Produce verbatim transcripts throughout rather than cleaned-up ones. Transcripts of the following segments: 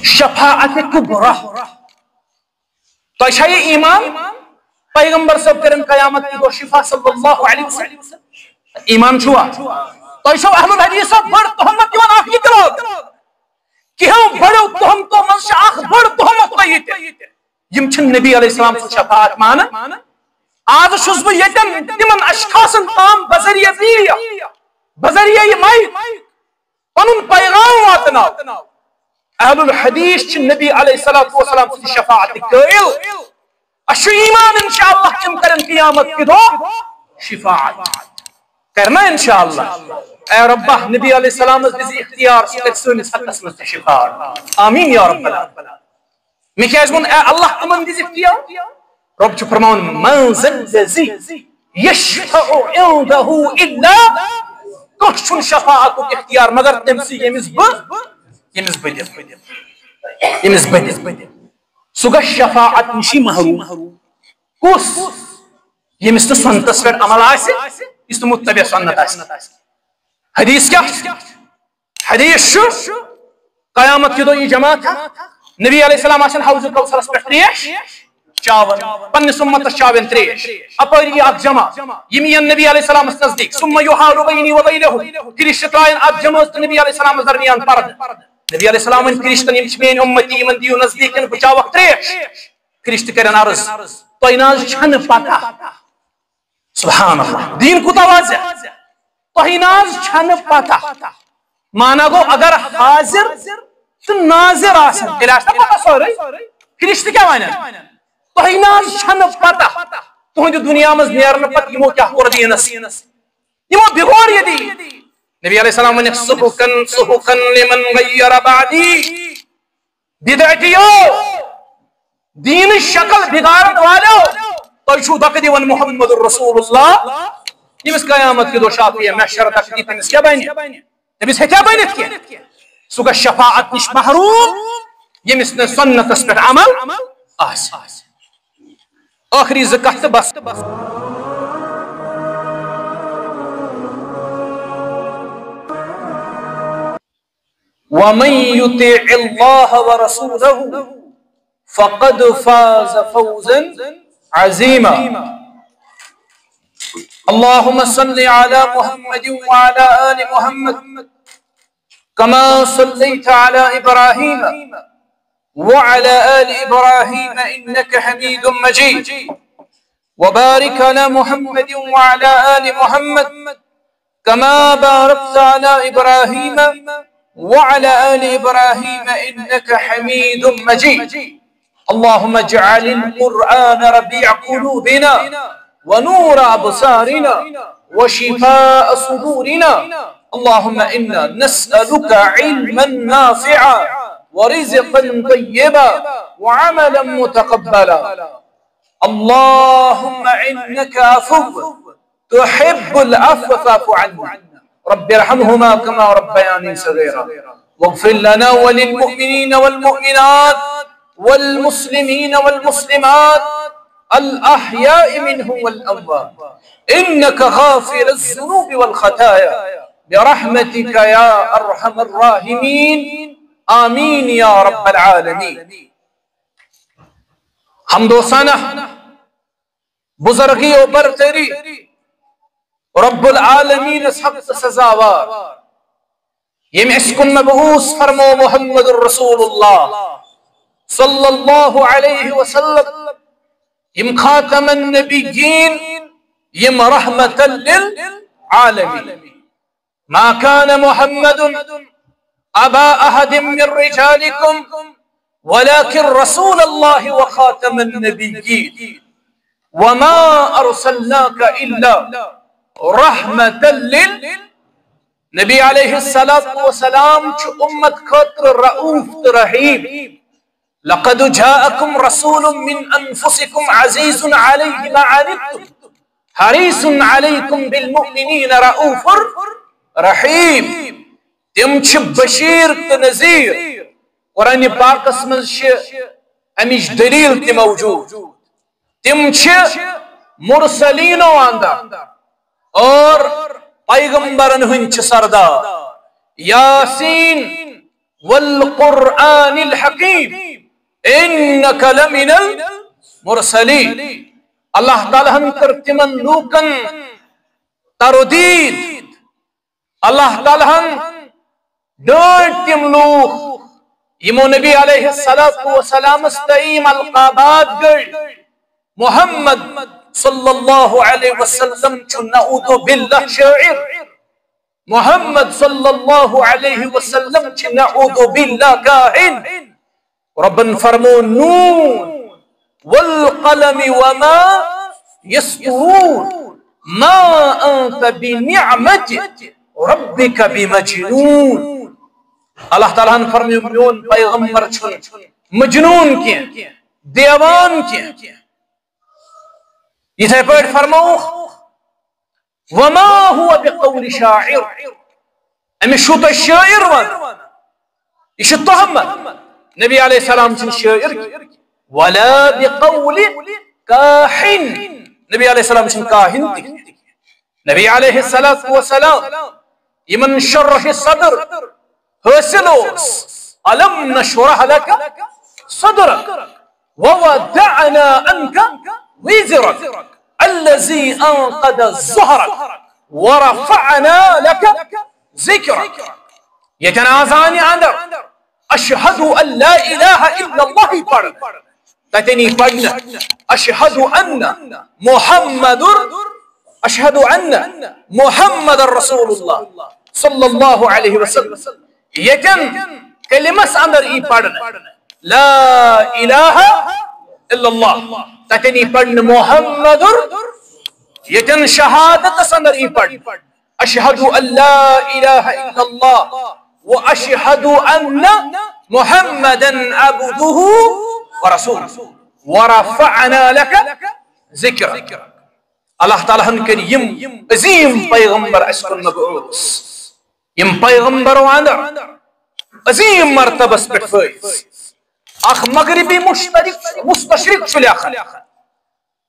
شفاعت کبریٰ۔ تۄہہِ چھا یہِ ایمان؟ پیغمبر صٲب کرن قیامت کہِ دۄہ شفاعت صلی اللہ علیہ وسلم۔ ایمان چھُوا؟ تۄہہِ چھو اہل الحدیثو بٔڑ تہمت دِوان اکھ یہِ تہِ لوگ۔ کینٛہو بڑو تہمتو منٛز چھِ اکھ بٔڑ تہمت تۄہہِ تہِ۔ یِم چھِنہٕ نبی علیہ السلام سٕنٛز شفاعت مانان۔ آز چھُس بہٕ ییٚتٮ۪ن تِمن اشخاصن تام بذریعہ میٖڈیا، بذریعہ یہِ مایک پنُن پیغام واتناو۔ اہل الحدیث چھِ نبی علیہ الصلوۃ والسلام سٕنٛدِ شفاعت قٲیل۔ اَسہِ چھُ ایمان انشاءاللہ تِم کرن قیامت کہِ دۄہ شفاعت۔ کرنا انشاءاللہ۔ اے ربہ، نبی علیہ السلامس دِژ اختیار، سُہ کرِ سٲنِس حقس منٛز تہِ شفاعت۔ آمین یا رب العالمین۔ مےٚ کیازِ ووٚن، اے اللہ، تِمن دِژ اختیار؟ رب چھُ فرماوان، من ذا الذی یشفع عنده الا، کانٛہہ چھُنہٕ شفاعتُک اختیار مگر تٔمۍ سٕے ییٚمِس بہٕ، ییٚمِس بہٕ دِمہٕ، ییٚمِس بہٕ دِمہٕ۔ سُہ گژھِ شفاعت نِشی محروم۔ کُس؟ ییٚمِس نہٕ سنتس پٮ۪ٹھ عمل آسہِ، یُس نہٕ متبع سنت آسہِ۔ حدیث کیٛاہ چھُ؟ حدیث چھُ، قیامت کہِ دۄہ یی جماعت، نبی علیہ السلام آسن حوض کوثرس پٮ۪ٹھ تریش چاوان، پننِس امتس چاوان تریش۔ اپٲرۍ یی اکھ جماعت، یِم یِن نبی علیہ السلامس نزدیٖک، ثم یحال بینی و بینہم، فرشتہٕ ترٛاون اکھ جمٲژ تہٕ نبی علیہ السلامس درمیان پردٕ۔ نبی علیہ السلام ونہِ فرشتن، یِم چھِ میٲنۍ امتی، یِمن دِیِو نزدیٖک، یِن بہٕ چاوکھ تریش۔ فرشتہٕ کرن عرض، تۄہہِ نہ حظ چھنہٕ پتہ۔ سبحان اللہ، دین کوٗتاہ واضح۔ تۄہہِ نہ حظ چھنہٕ پتہ۔ مانا گوٚو، اگر حاضر تہٕ ناظر آسن، تیٚلہِ آسہِ نہ پتہ سورُے۔ فرشتہٕ کیٛاہ ونن؟ تۄہہِ نہ حظ چھنہٕ پتہ، تُہنٛدِ دُنیا منٛز نیرنہٕ پتہٕ یِمو کیٛاہ کوٚر دینس؟ یِمو بِگوڑ یہِ دین۔ نبی علیہ السلام ونکھ، سحقا سحقا لمن غیر بعدی۔ بدعتیو، دینٕچ شکل بگاڑن والو، تۄہہِ چھُو دکہٕ دِوان محمد رسول اللہ، ییٚمِس قیامت کہِ دۄہ شافیع محشر دکہٕ دی، تٔمِس کیٛاہ بنہِ؟ تٔمِس ہیٚکیٛاہ بٔنِتھ کینٛہہ؟ سُہ گژھِ شفاعت نِش محروم، ییٚمِس نہٕ سنتس پٮ۪ٹھ عمل آسہِ۔ ٲخری زٕ کتھ تہٕ بس۔ ومن يطع الله ورسوله فقد فاز فوزا عظيما. اللهم صل على محمد وعلى آل محمد كما صليت على إبراهيم وعلى آل إبراهيم إنك حميد مجيد. وبارك على محمد وعلى آل محمد كما باركت على إبراهيم وعلى آل إبراهيم إنك حميد مجيد. اللهم اجعل القرآن ربيع قلوبنا ونور أبصارنا وشفاء صدورنا. اللهم إنا نسألك علما نافعا ورزقا طيبا وعملا متقبلا. اللهم إنك عفو تحب العفو فاعف عنا. رب ارحمهما كما ربياني صغيرا. واغفر لنا وللمؤمنين والمؤمنات والمسلمين والمسلمات الأحياء منهم والأموات إنك غافر الذنوب والخطايا برحمتك يا أرحم الراحمين. آمين يا رب العالمين. حمد و ثنا، بزرگی و برتری رب العالمینس حق تہٕ سزاوار، ییٚمہِ اَسہِ کُن مبعوث فرمو محمد رسول اللہ صلی اللہ علیہ وسلم، یِم خاتم النبیین، یِم رحمت للعالمین۔ ما كان محمد أبا أحد من رجالكم ولكن رسول الله وخاتم النبيين وما أرسلناك إلا رحمة لل۔ نبی علیہ الصلوۃ والسلام چھُ اُمت خٲطرٕ رؤوف تہٕ رحیم۔ لقد جاءكم رسول من أنفسكم عزيز عليه ما عنتم حريص عليكم بالمؤمنين رؤوف رحيم۔ تِم چھِ بشیر تہٕ نذیر۔ قرآن پاکس منٛز چھِ امِچ دلیل تہِ موجود۔ تِم چھِ مرسلینو اندر اور پیغمبرن ہٕنٛدۍ چھِ سردار۔ یاسین، والقرآن الحكيم إنك لمن المرسلين۔ اللہ تعالیٰ ہن کٔر تِمن لوٗکن تردید، اللہ تعالیٰ ہن ڈٲنٛٹۍ تِم لوٗکھ یِمو نبی علیہ الصلوۃ والسلامس تہٕ یِم القابات گٔڑۍ۔ محمد صلی اللہ علیہ وسلم چھُ نعوذ باللہ شٲعر۔ محمد صلی اللہ علیہ وسلم چھِ نعوذ باللہ کاہن۔ ربن فرمو نون والقلم وما يسطرون ما أنت بنعمة ربك بمجنون۔ اللہ تعالیٰ ہن فرمو میون پیغمبر چھُنہٕ مجنون کینٛہہ، دیوان کینٛہہ۔ یِتھے پٲٹھۍ فرمووُکھ وما هو بقول شاعر۔ أمِس چھُو تُہۍ شٲعر وَنان۔ یہِ چھُ تہمت۔ نبی علیہ السلام چھُنہٕ شٲعر کینٛہہ۔ ولا بقول کاہن۔ نبی علیہ السلام چھُنہٕ کاہن تہِ کینٛہہ۔ نبی علیہ الصلوۃ والسلام یِمن شرح صدر حٲصِل اوس، الم نشرح لک صدرک ووضعنا عنک وزرک الذی انقض ظہرک ورفعنا لک ذکرک۔ ییٚتٮ۪ن اذانہِ اندر اشہد ان لا الہ الا اللہ پڑھ، تتٮ۪ن یی پڑھنہٕ اشہد ان محمد، اشہد ان محمد رسول اللہ صلی اللہ علیہ وسلم۔ ییٚتٮ۪ن کلمس اندر یی پڑھنہٕ لا الہ الا اللہ، تتٮ۪ن یی پڑھنہٕ محمد، ییٚتٮ۪ن شہادتس اندر یی پڑھنہٕ اشہد ان لا الہ الا اللہ واشہد ان محمدا عبدہ ورسولہ ورفعنا لک ذکرک۔ اللہ تعالیٰ ہن کٔرۍ یِم عظیم پیغمبر اسہِ کُن مبعوث، یِم پیغمبرو اندر عظیم مرتبس پٮ۪ٹھ فٲیض۔ اکھ مغربی مشترک مستشرق چھُ لیکھان،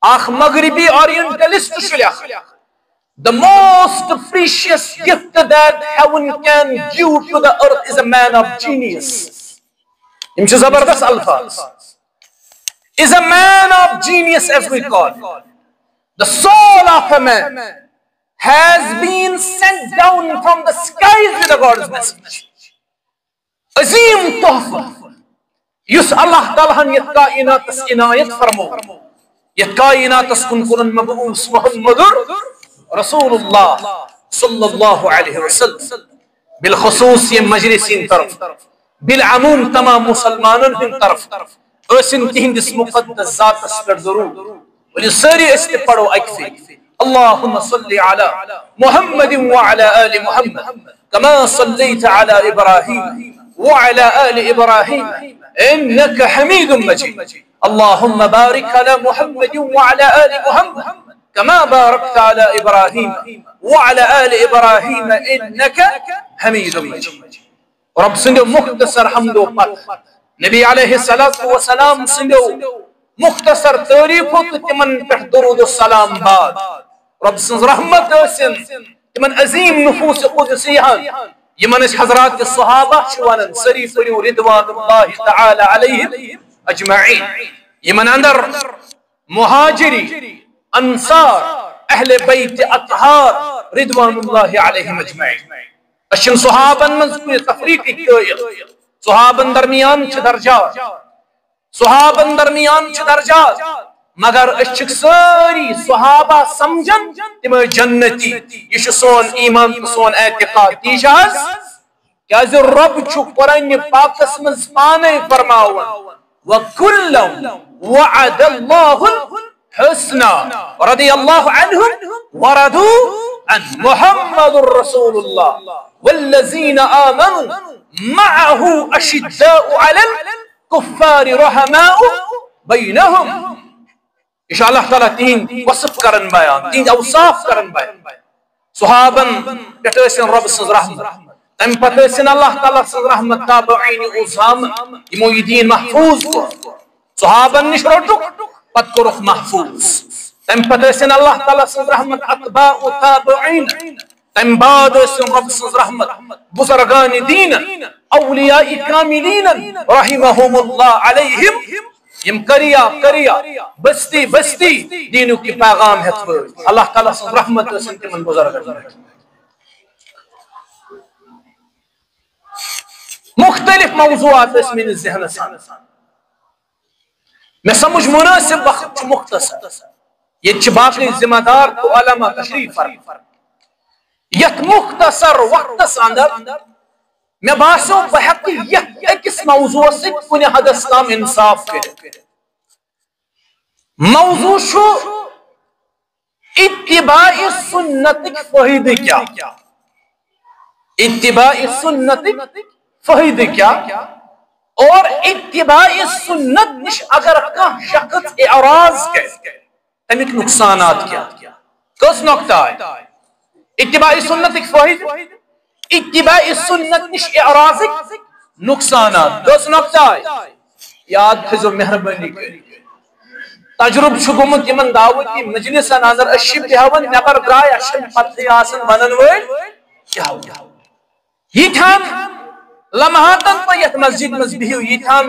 اکھ مغربی اورینٹلسٹ چھُ لیکھان، the most precious gift that heaven can give to the earth is a man of genius۔ یِم چھِ زبردست الفاظ۔ Is a man of genius, as we call it. The soul of a man has been sent down from the skies with the God's message. عظیم تحفہٕ یُس اللہ تعالیٰ ہن یتھ کائناتس عنایت فرمو، یتھ کائناتس کُن کوٚرُن مبعوث محمد رسول اللہ صلی اللہ علیہ وسلم۔ بالخصوص ییٚمہِ مجلس ہٕنٛدِ طرف، بالعموم تمام مسلمانن ہٕنٛدِ طرف ٲسِن تِہنٛدِس مقدس ذاتس پٮ۪ٹھ درود۔ ؤلِو سٲری أسۍ تہِ پرو اکہِ پھِرِ۔ اللهم صل على محمد وعلى آل محمد كما صليت على إبراهيم وعلى آل إبراهيم إنك حميد مجيد۔ اللهم بارك على محمد وعلى آل محمد كما باركت على إبراهيم وعلى آل إبراهيم إنك حميد مجيد۔ رب سٕنٛدیو مختصر حمدو پتہٕ، نبی علیہ الصلوۃ والسلام سٕنٛدیو مختصر تعریفو تہٕ تِمن پٮ۪ٹھ درود و سلام بعد، رب سٕنٛز رحمت ٲسِن تِمن عظیم نفوس قدسیہن، یِمن أسۍ حضرات صحابہ چھِ ونان، سٲری پٔرِو رضوان اللہ تعالی علیہم اجمعین۔ یِمن اندر مہاجری، انصار، اہل بیت اطہار رضوان اللہ علیہم اجمعین۔ أسۍ چھِنہٕ صحابن منٛز کُنہِ تفریقٕکۍ قٲیل۔ صحابن درمیان چھِ درجات، صحابن درمیان چھِ درجات، مگر أسۍ چھِکھ سٲری صحابہ سمجھان تِم ٲسۍ جنتی۔ یہِ چھُ سون ایمان تہٕ سون اعتقاد، تی چھُ حظ؟ کیازِ رب چھُ قرآن پاکس منٛز پانے فرماوان، وَكُلًّا وَعَدَ اللَّهُ الْحُسْنَى، رضي الله عنهم ورضوا عنه، محمد رسول الله والذين آمنوا معه أشداء على الكفار رحماء بينهم۔ یہِ چھُ اللہ تعالیٰ تِہنٛدۍ وصف کران بیان، تِہنٛدۍ اوصاف کران بیان۔ صحابن پٮ۪ٹھ ٲسِن رۄب سٕنٛز رحمت، تَمہِ پتہٕ ٲسِن اللہ تعالیٰ سٕنٛز رحمت تابعین عظامن، یِمو یہِ دین محفوظ کوٚر۔ صحابن نِش روٚٹُکھ، پتہٕ کوٚرُکھ محفوظ۔ تَمہِ پتہٕ ٲسِن اللہ تعالیٰ سٕنٛز رحمت اتباع و تابعین، تمہِ بعد ٲسِن رۄب سٕنٛز رحمت بزرگان دینن، اولیاء کاملینن رحمہم اللہ علیہم، یِم کریا کریا، بستی بستی دینُک یہِ پیغام ہٮ۪تھ وٲتۍ۔ اللہ تعالیٰ سٕنٛز رحمت ٲسِن تِمن بزرگن پٮ۪ٹھ۔ مختلف موضوعات ٲسۍ میٲنِس ذہنس منٛز۔ مےٚ سمجھ مناسب وقت چھُ مختصر۔ ییٚتہِ چھِ باقٕے ذمہ دار تہٕ علماء تشریف فرما۔ یتھ مختصر وقتس اندر مےٚ باسیو بہٕ ہٮ۪کہٕ یتھ أکِس موضوعس سۭتۍ کُنہِ حدس تام انصاف کٔرِتھ۔ موضوع چھُ اتباع سنتٕکۍ فٲیدٕ کیٛاہ؟ اتباع سنتٕکۍ فٲیدٕ کیٛاہ؟ اور اتباع سنت نِش اگر کانٛہہ شخص اعراض کرِ، تَمِکۍ نقصانات کیٛاہ؟ کٔژ نۄقطہٕ آے؟ اتباع سنتٕکۍ فٲیدٕ، اتباع سنت نِش اعراضٕکۍ نقصانات۔ کٔژ نۄقطہٕ آے؟ یاد تھٲیزیو مہربٲنی کٔرِتھ۔ تجربہٕ چھُ گوٚمُت یِمن دعوتی مجلسن اندر، أسۍ چھِ بیہوان، نٮ۪بر درٛاے، اَسہِ چھِنہٕ پتہٕے آسان ونن وٲلۍ کیٛاہ وَنو۔ ییٖتہن لمحاتن تۄہہِ یتھ مسجد منٛز بِہِو، ییٖتہن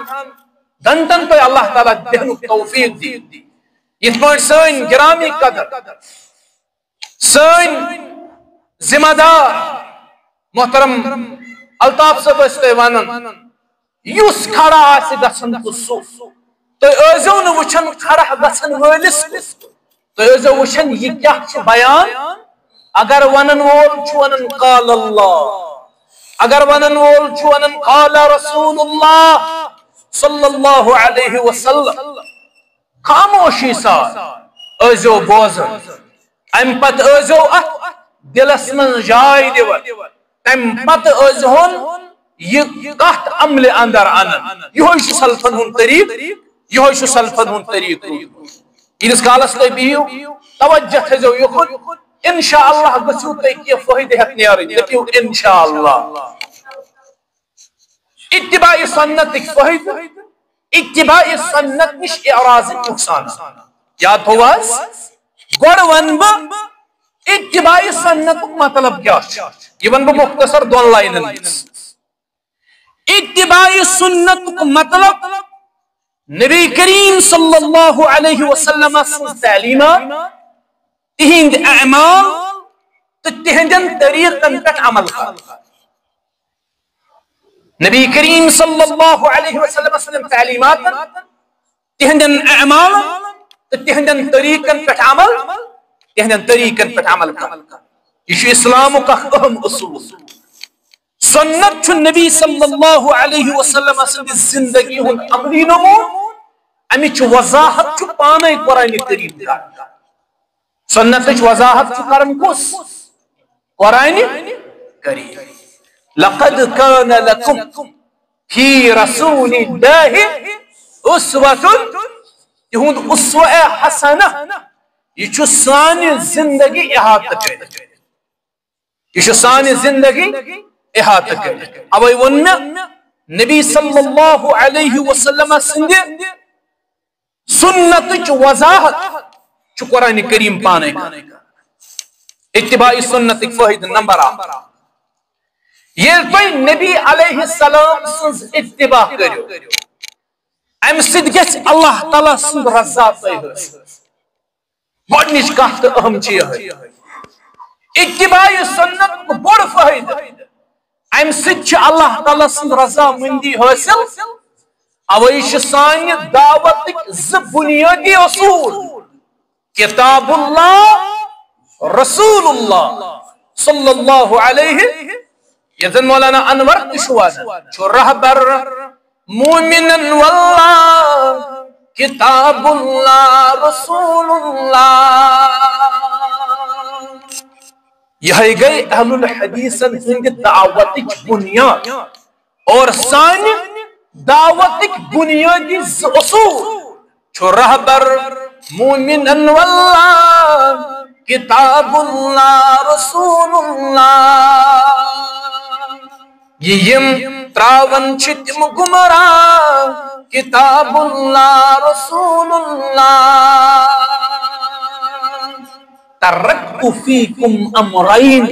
گھنٹن تۄہہِ اللہ تعالیٰ بیہنُک توفیق دی، یِتھ پٲٹھۍ سٲنۍ گرامی قدر، سٲنۍ ذمہ دار محترم الطاف صٲب ٲسۍ تۄہہِ ونان، یُس کھڑا آسہِ گژھن تہٕ سُہ۔ تُہۍ ٲسۍزیو نہٕ وٕچھان کھڑا گژھن وٲلِس کُن۔ تُہۍ ٲسۍزیو وٕچھان یہِ کیٛاہ چھُ بیان۔ اگر ونن وول چھُ ونان قال اللہ، اگر ونن وول چھُ ونان قال رسول اللہ صلی اللہ علیہ وسلم، خاموشی سان ٲسۍزیو بوزان۔ امہِ پتہٕ ٲسۍزیو اتھ دِلس منٛز جاے دِوان۔ تمہِ پتہٕ ٲسۍزِہون یہِ کتھ عملہِ اندر انان۔ یِہوٚے چھُ سلفن ہُنٛد طریٖقہٕ، یِہوٚے چھُ سلفن ہُنٛد طریٖقہٕ روٗدمُت۔ ییٖتِس کالس تُہۍ بِہِو، توجہ تھٲیزیو یُکُن، انشاءاللہ گٔژھِو تُہۍ کینٛہہ فٲیدٕ ہٮ۪تھ نیرٕنۍ۔ دٔپِو انشاءاللہ۔ اتباع سنتٕکۍ فٲیدٕ، اتباع سنت نِش اعراضٕکۍ نقصان۔ یاد تھوو حظ؟ گۄڈٕ ونہٕ بہٕ اتباع سنتُک مطلب کیٛاہ چھُ۔ یہِ ونہٕ بہٕ مختصر دۄن لاینن منٛز۔ اتباع سنتُک مطلب نبی کریم صلی اللہ علیہ وسلم سٕنٛز تعلیمات، تِہنٛدۍ اعمال تہٕ تِہنٛدٮ۪ن طریٖقن پٮ۪ٹھ عمل کرُن۔ نبی کریم صلی اللہ علیہ وسلم سٕنٛدٮ۪ن تعلیماتن، تِہنٛدٮ۪ن اعمالن تہٕ تِہنٛدٮ۪ن طریٖقن پٮ۪ٹھ عمل، تِہنٛدٮ۪ن طریٖقن پٮ۪ٹھ عمل کرُن۔ یہِ چھُ اسلامُک اکھ اہم اصوٗل۔ سنت چھُ نبی صلی اللہ علیہ وسلم سٕنٛدِ زندگی ہُنٛد عملی نموٗنہٕ۔ امِچ وضاحت چھُ پانے قرآن کریم کران۔ سنتٕچ وضاحت چھُ کران کُس؟ قرآن کریم۔ لقد كان لكم في رسول الله أسوة، تِہُنٛد اسوہ حسنہ، یہِ چھُ سانہِ زندگی احاطہٕ کٔرِتھ۔ یہِ چھُ سانہِ زندگی احاطہٕ کٔرِتھ۔ اوے ووٚن مےٚ، نبی صلی اللہ علیہ وسلم سٕنٛدِ سنتٕچ وضاحت چھُ قرآن کریم پانے کران۔ اتباع سنتٕکۍ فٲیدٕ نمبر اکھ، ییٚلہِ تُہۍ نبی علیہ السلام سٕنٛز اتباع کٔرِو، امہِ سۭتۍ گژھِ اللہ تعالیٰ سٕنٛز رضا تۄہہِ حٲصِل۔ گۄڈٕنِچ کتھ تہٕ اہم چھِ یِہوٚے۔ اتباع سنت بوٚڑ فٲیدٕ۔ امہِ سۭتۍ چھِ اللہ تعالیٰ سٕنٛز رضامندی حٲصِل۔ اوے چھِ سانہِ دعوتٕکۍ زٕ بُنیٲدی اصوٗل، کتاب اللہ، رسول اللہ صلی اللہ علیہ، یتھ زن مولانا انور تہِ چھُ ونان، چھُ رہبر مومنن واللہ، کتاب اللہ، رسول اللہ۔ یہے گٔے اہل الحدیثن ہٕنٛدِ دعوتٕچ بنیاد۔ اور سانہِ دعوتٕکۍ بنیٲدی زٕ اصوٗل چھُ رہبر مومنن واللہ، کتاب اللہ، رسول اللہ۔ یہِ یِم تراوان چھِ تِم گمراہ، کتاب اللہ، رسول اللہ۔ ترکت فیکم امرین،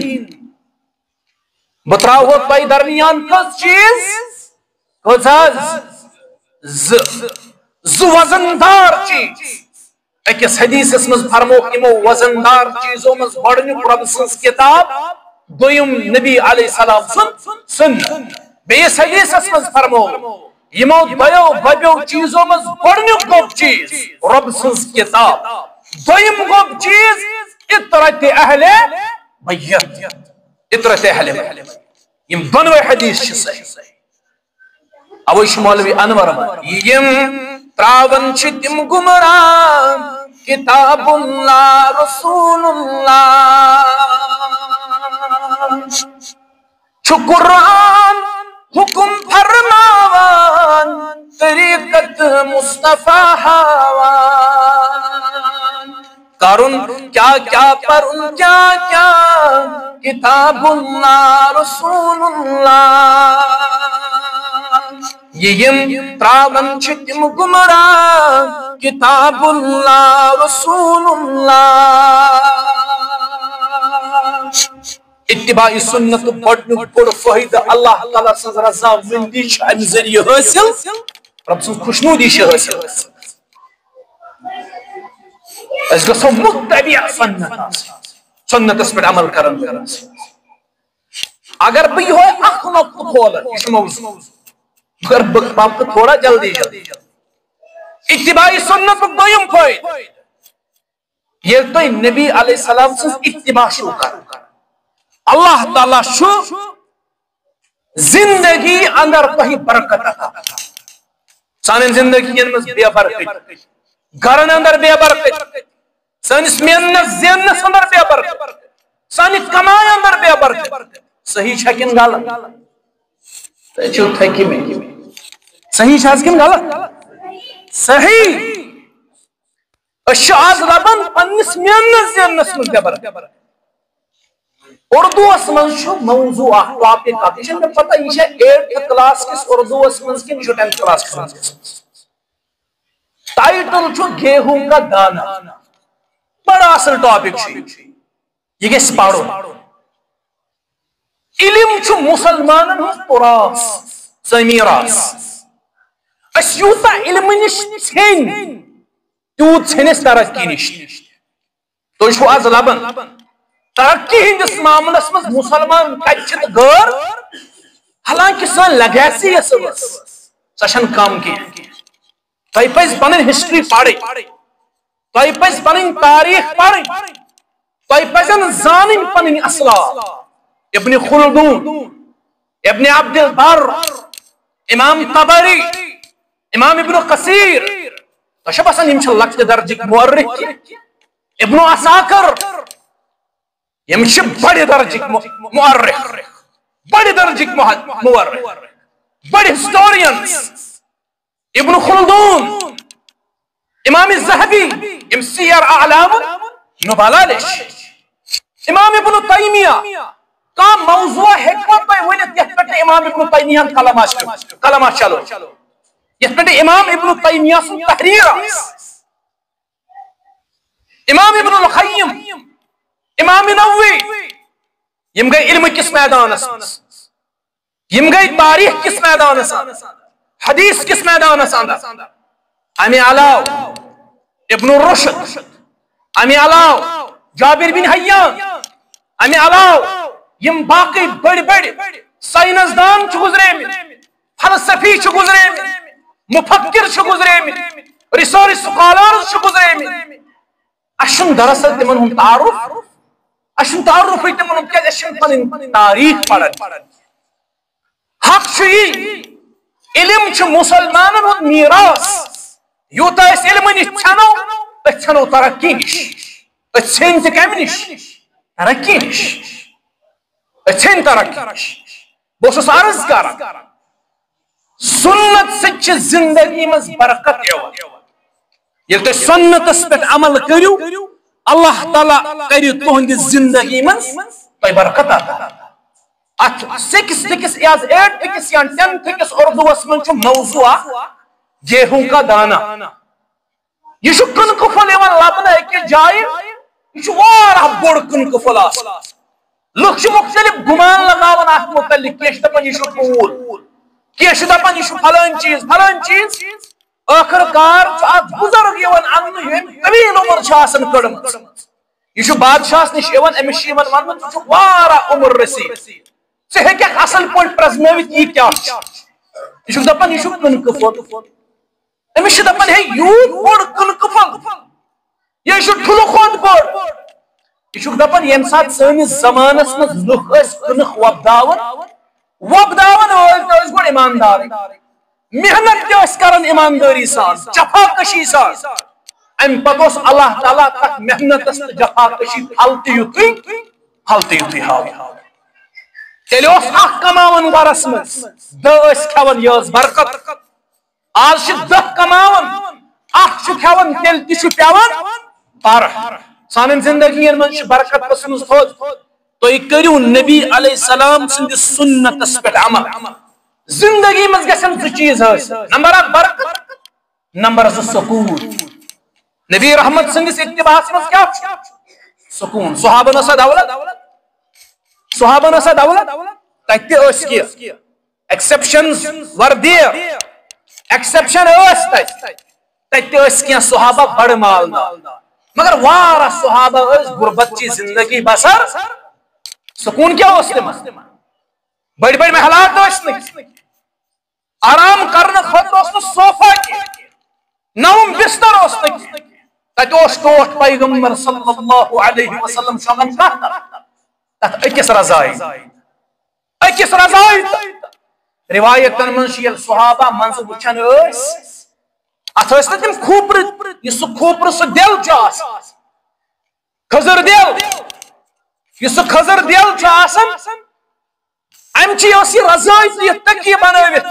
بہٕ ترٛاوہو تۄہہِ درمیان کٔژ چیٖز؟ کٔژ حظ؟ زٕ۔ زٕ وزن دار چیٖز۔ أکِس حدیثس منٛز فرموو، یِمو وزن دار چیٖزو منٛز گۄڈٕنیُک رۄب سٕنٛز کِتاب، دوٚیِم نبی علیہ السلام سُنٛد سُنت۔ بیٚیِس حدیثس منٛز فرموو، یِمو دۄیو گۄبیو چیٖزو منٛز گۄڈٕنیُک گوٚب چیٖز رۄب سٕنٛز کِتاب، دوٚیِم گوٚب چیٖز عترت اہل بیت، عترت اہل بیت۔ یِم دۄنوَے حدیث چھِ صحیح۔ اوے چھُ مولوی انور ونان، یِم تراون چھِ تِم گمراہ کتاب اللہ رسول اللہ۔ چھُ قرآن حکم فرماوان، طریقت مصطفیٰ ہاوان۔ کرُن کیا کیا، پرُن کیا کیا، کتاب اللہ رسول اللہ۔ یہِ یِم تراون چھِ تِم گمراہ، کتاب اللہ رسول اللہ۔ اتباع سنت گۄڈنیُک بوٚڑ فٲیدٕ اللہ تعالیٰ سٕنٛز رضامندی چھِ امہِ ذٔریعہٕ حٲصِل، رۄب سٕنٛز خۄشنودی چھِ حٲصِل۔ أسۍ گژھو متبع سنت آسٕنۍ، سنتس پٮ۪ٹھ عمل کرن وٲلۍ۔ اگر بہٕ یِہوے اکھ نۄقطہٕ کھولہٕ، یہِ چھُ موضوع، مگر بہٕ پکہٕ تھوڑا جلدی جلدی۔ اتباع سنتُک دوٚیِم فٲیدٕ، ییٚلہِ تُہۍ نبی علیہ السلام سٕنٛز اتباع چھِو کران، اللہ تعالیٰ چھُ زندگی اندر تۄہہِ برکت عطا کران۔ سانٮ۪ن زندگین منٛز بے برکت، گرن اندر بے برکت، سٲنِس میننس زیننس اندر بے برکت، سانہِ کمایہِ اندر بے برکت۔ صحیح چھا کِنہٕ غلط؟ تُہۍ چھِو تھٔکمٕتۍ۔ صحیح چھا حظ کِنہٕ غلط؟ صحیح۔ أسۍ چھِ آز لبان پننِس میننس زیننس منٛز بے برکت۔ اردوس منٛز چھُ موضوع اکھ، ٹاپک اکھ، یہِ چھَنہٕ مےٚ پتہ یہِ چھا ایٹتھ کلاس کِس اردوس منٛز کِنہٕ یہِ چھُ ٹینتھ کلاس کِس اردوس منٛز۔ ٹائٹل چھُ گیہوں کا دانہ۔ بڑا اصل ٹاپک چھُ یہِ۔ یہِ گژھِ پرُن۔ علم چھُ مسلمانن ہُنٛد تراث، سٲنۍ میراث۔ أسۍ یوٗتاہ علمہٕ نِش ژھیٚنۍ، تیوٗت ژھیٚنۍ أسۍ ترقی نِش۔ تُہۍ چھِو آز لبان ترقی ہٕنٛدِس معاملس منٛز مسلمان کتہِ چھِ تہٕ غٲر؟ حالانکہ سٲنۍ لیگیسی یۄس ٲس، سۄ چھنہٕ کم کینٛہہ۔ تۄہہِ پزِ پنٕنۍ ہسٹری پرٕنۍ، تۄہہِ پزِ پنٕنۍ تاریخ پرٕنۍ، تۄہہِ پزن زانٕنۍ پنٕنۍ اسلاف، ابن خلدون، ابن عبد البر، امام طبری، امام ابن کثیر۔ تۄہہِ چھا باسان یِم چھِ لۄکٹہِ درجٕکۍ مورخ؟ ابن عساکر، یِم چھِ بڑِ درجٕکۍ مو-، مورخ، بڑِ درجٕکۍ مح-، مورخ، بڑِ ہسٹورینز۔ ابن خلدون، امام ذہبی، یِم سیر اعلام نبالا لیچھ۔ امام ابن تیمیہ، کانٛہہ موضوع ہیٚکوا تُہۍ ؤنِتھ یتھ پٮ۪ٹھ نہٕ امام ابن تیمیہ ہن قلم آسہِ، قلم آسہِ چلو، یتھ پٮ۪ٹھ امام ابن تیمیہ سُنٛد تحریر آسہِ؟ امام ابن القیم، امام نووی، یِم گٔے علمہٕ کِس میدانس منٛز، یِم گٔے تاریخ کِس میدانس اندر، حدیث کِس میدانس اندر۔ امہِ علاوٕ ابن رشد، امہِ علاوٕ جابر بن حیان، امہِ علاوٕ یِم باقٕے بٔڑۍ بٔڑۍ ساینس دان چھِ گُزریمٕتۍ، فلسفی چھِ گُزریمٕتۍ، مفکر چھِ گُزریمٕتۍ، ریسرچ سکالرز چھِ گُزریمٕتۍ۔ اَسہِ چھُنہٕ دراصل تِمن ہُنٛد تعارُف، اَسہِ چھُنہٕ تعارُفٕے تِمن ہُنٛد، کیازِ اَسہِ چھِنہٕ پنٕنۍ تاریخ پران۔ حق چھُ یی، علم چھُ مسلمانن ہُنٛد میراث۔ یوٗتاہ أسۍ علمہٕ نِش ژھٮ۪نو، أسۍ ژھٮ۪نو ترقی نِش۔ أسۍ ژھیٚنۍ تہِ کمہِ نِش؟ ترقی نِش۔ أسۍ ژھیٚنۍ ترقی نِش۔ بہٕ اوسُس عرض کران، سنت سۭتۍ چھِ زندگی منٛز برکت یِوان۔ ییٚلہِ تُہۍ سنتس پٮ۪ٹھ عمل کٔرِو، اللہ تعالیٰ کرِ تُہنٛدِ زندگی منٛز تۄہہِ برکت عطا۔ اتھ سکستھ کِس یا ایٹتھ کِس یا ٹینتھ کِس اردوس منٛز چھُ موضوع اکھ، گیہوں کا دانہ۔ یہِ چھُ کٕنکہٕ پھوٚل یِوان لبنہٕ أکِس جایہِ، یہِ چھُ واریاہ بوٚڑ کٕنکہٕ پھوٚل آسان۔ لُکھ چھِ مُختٔلِف گُمان لگاوان اَتھ مُتعلِق، کینٛہہ چھِ دَپان، یہِ چھُ کوٗر، کینٛہہ چھِ دَپان، یہِ چھُ فلٲنۍ چیٖز، فلٲنۍ چیٖز۔ ٲخٕر کار چھُ اَکھ بُزرگ یِوان اَننہٕ، ییٚمۍ طویل عمر چھِ آسان کٔڑمٕژ۔ یہِ چھُ بادشاہَس نِش یِوان، أمِس چھِ یِوان وَننہٕ، ژٕ چھُکھ واریاہ عمر رسیٖد، ژٕ ہیٚکَکھ اَصٕل پٲٹھۍ پرٛزنٲوِتھ، یہِ کیٛاہ چھُ؟ یہِ چھُکھ دَپان، یہِ چھُ کٕنکہٕ پھوٚل۔ أمِس چھِ دَپان، ہے، یوٗت بوٚڑ کٕنکہٕ پھوٚل، یہِ چھُ ٹھُلہٕ کھۄتہٕ بوٚڑ۔ یہِ چھُکھ دَپان، ییٚمہِ ساتہٕ سٲنِس زمانَس منٛز لُکھ ٲسۍ کٕنٕک وۄپداوان، وۄپداوان وٲلۍ تہِ ٲسۍ گۄڈٕ ایٖماندارٕے، محنت تہِ ٲسۍ کران ایٖماندٲری سان، جفا کشی سان۔ اَمہِ پتہٕ اوس اللہ تعالیٰ تَتھ محنتَس تہٕ جفا کشی پھل تہِ یُتھُے، پھل تہِ یُتھُے ہاوان۔ تیٚلہِ اوس اکھ کماوان گرس منٛز، دہ ٲسۍ کھٮ۪وان، یہِ ٲس برکت۔ آز چھِ دہ کماوان، اکھ چھُ کھٮ۪وان، تیٚلہِ تہِ چھُ پٮ۪وان پرٕ۔ سانٮ۪ن زندگین منٛز چھِ برکت پرٛژھمٕژ تھوٚد۔ تُہۍ کٔرِو نبی علیہ السلام سٕنٛدِس سُنتس پٮ۪ٹھ عمل۔ زندگی منٛز گژھن زٕ چیٖز حٲصِل، نمبر اکھ برکت، نمبر زٕ سکوٗن۔ نبی رحمت سٕنٛدِس اتباعس منٛز کیٛاہ چھُ؟ سکوٗن۔ صحابن ٲسا دولت؟ صحابن ٲسا دولت؟ تتہِ تہِ ٲسۍ کینٛہہ، exceptions were there، exception ٲسۍ تتہِ۔ تتہِ تہِ ٲسۍ کینٛہہ صحابہ بڑٕ مالدار، مگر واریاہ صحابہ ٲسۍ غربت چی زندگی بسر۔ سکوٗن کیٛاہ اوس تِمن؟ بٔڑۍ بٔڑۍ محلات ٲسۍ نہٕ، آرام کرنہٕ خٲطرٕ اوس نہٕ صوفہ کینٛہہ، نوم بستر اوس نہٕ کینٛہہ۔ تتہِ اوس ٹوٹھ پیغمبر صلی اللہ علیہ وسلم شۄنٛگان کتھ تتھ؟ تتھ أکِس رضایہِ، أکِس رضایہِ تہٕ۔ روایتن منٛز چھِ ییٚلہِ صحابہ منٛزٕ وٕچھان ٲسۍ، اتھ ٲسۍ نہٕ تِم کھوپرٕ، یُس سُہ کھوپرٕ سُہ دِل چھُ آسان، کھٔزٕر دِل، یُس سُہ کھٔزٕر دِل چھُ آسان، امہِ چی ٲس یہِ رضٲے تہٕ یہِ تٔکی بنٲوِتھ۔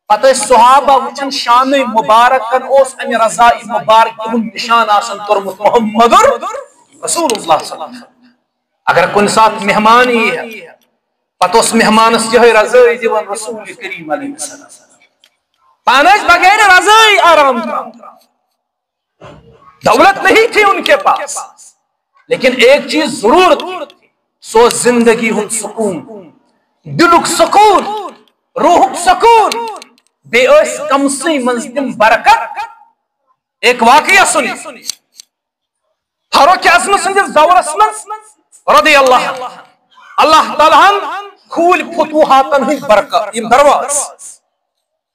پتہٕ ٲسۍ صحابہ وٕچھان، شانٕے مبارکن اوس امہِ رضایہِ مبارکہِ ہُنٛد نشان آسان کوٚرمُت محمد رسول اللہ صلی اللہ علیہ وسلم۔ اگر کُنہِ ساتہٕ مہمان یی ہے، پتہٕ اوس مہمانس یِہوٚے رضٲے دِوان رسول کریم علیہ السلام۔ پانہٕ ٲسۍ بغیر رضٲے آرام کران۔ دولت نہیں تھی ان کے پاس، لیکن ایک چیز ضرور تھی، سو زندگی ہُنٛد سکوٗن، دِلُک سکوٗن، روحُک سکوٗن، بیٚیہِ ٲسۍ کمسٕے منٛز تِم برکت۔ ایک واقعہ سُنی، فاروق اعظم سٕنٛدِس دورس منٛز رضی اللہ عنہ، اللہ تعالیٰ ہن کھوٗلۍ فتوحاتن ہٕنٛدۍ برکت، یِم دروازٕ۔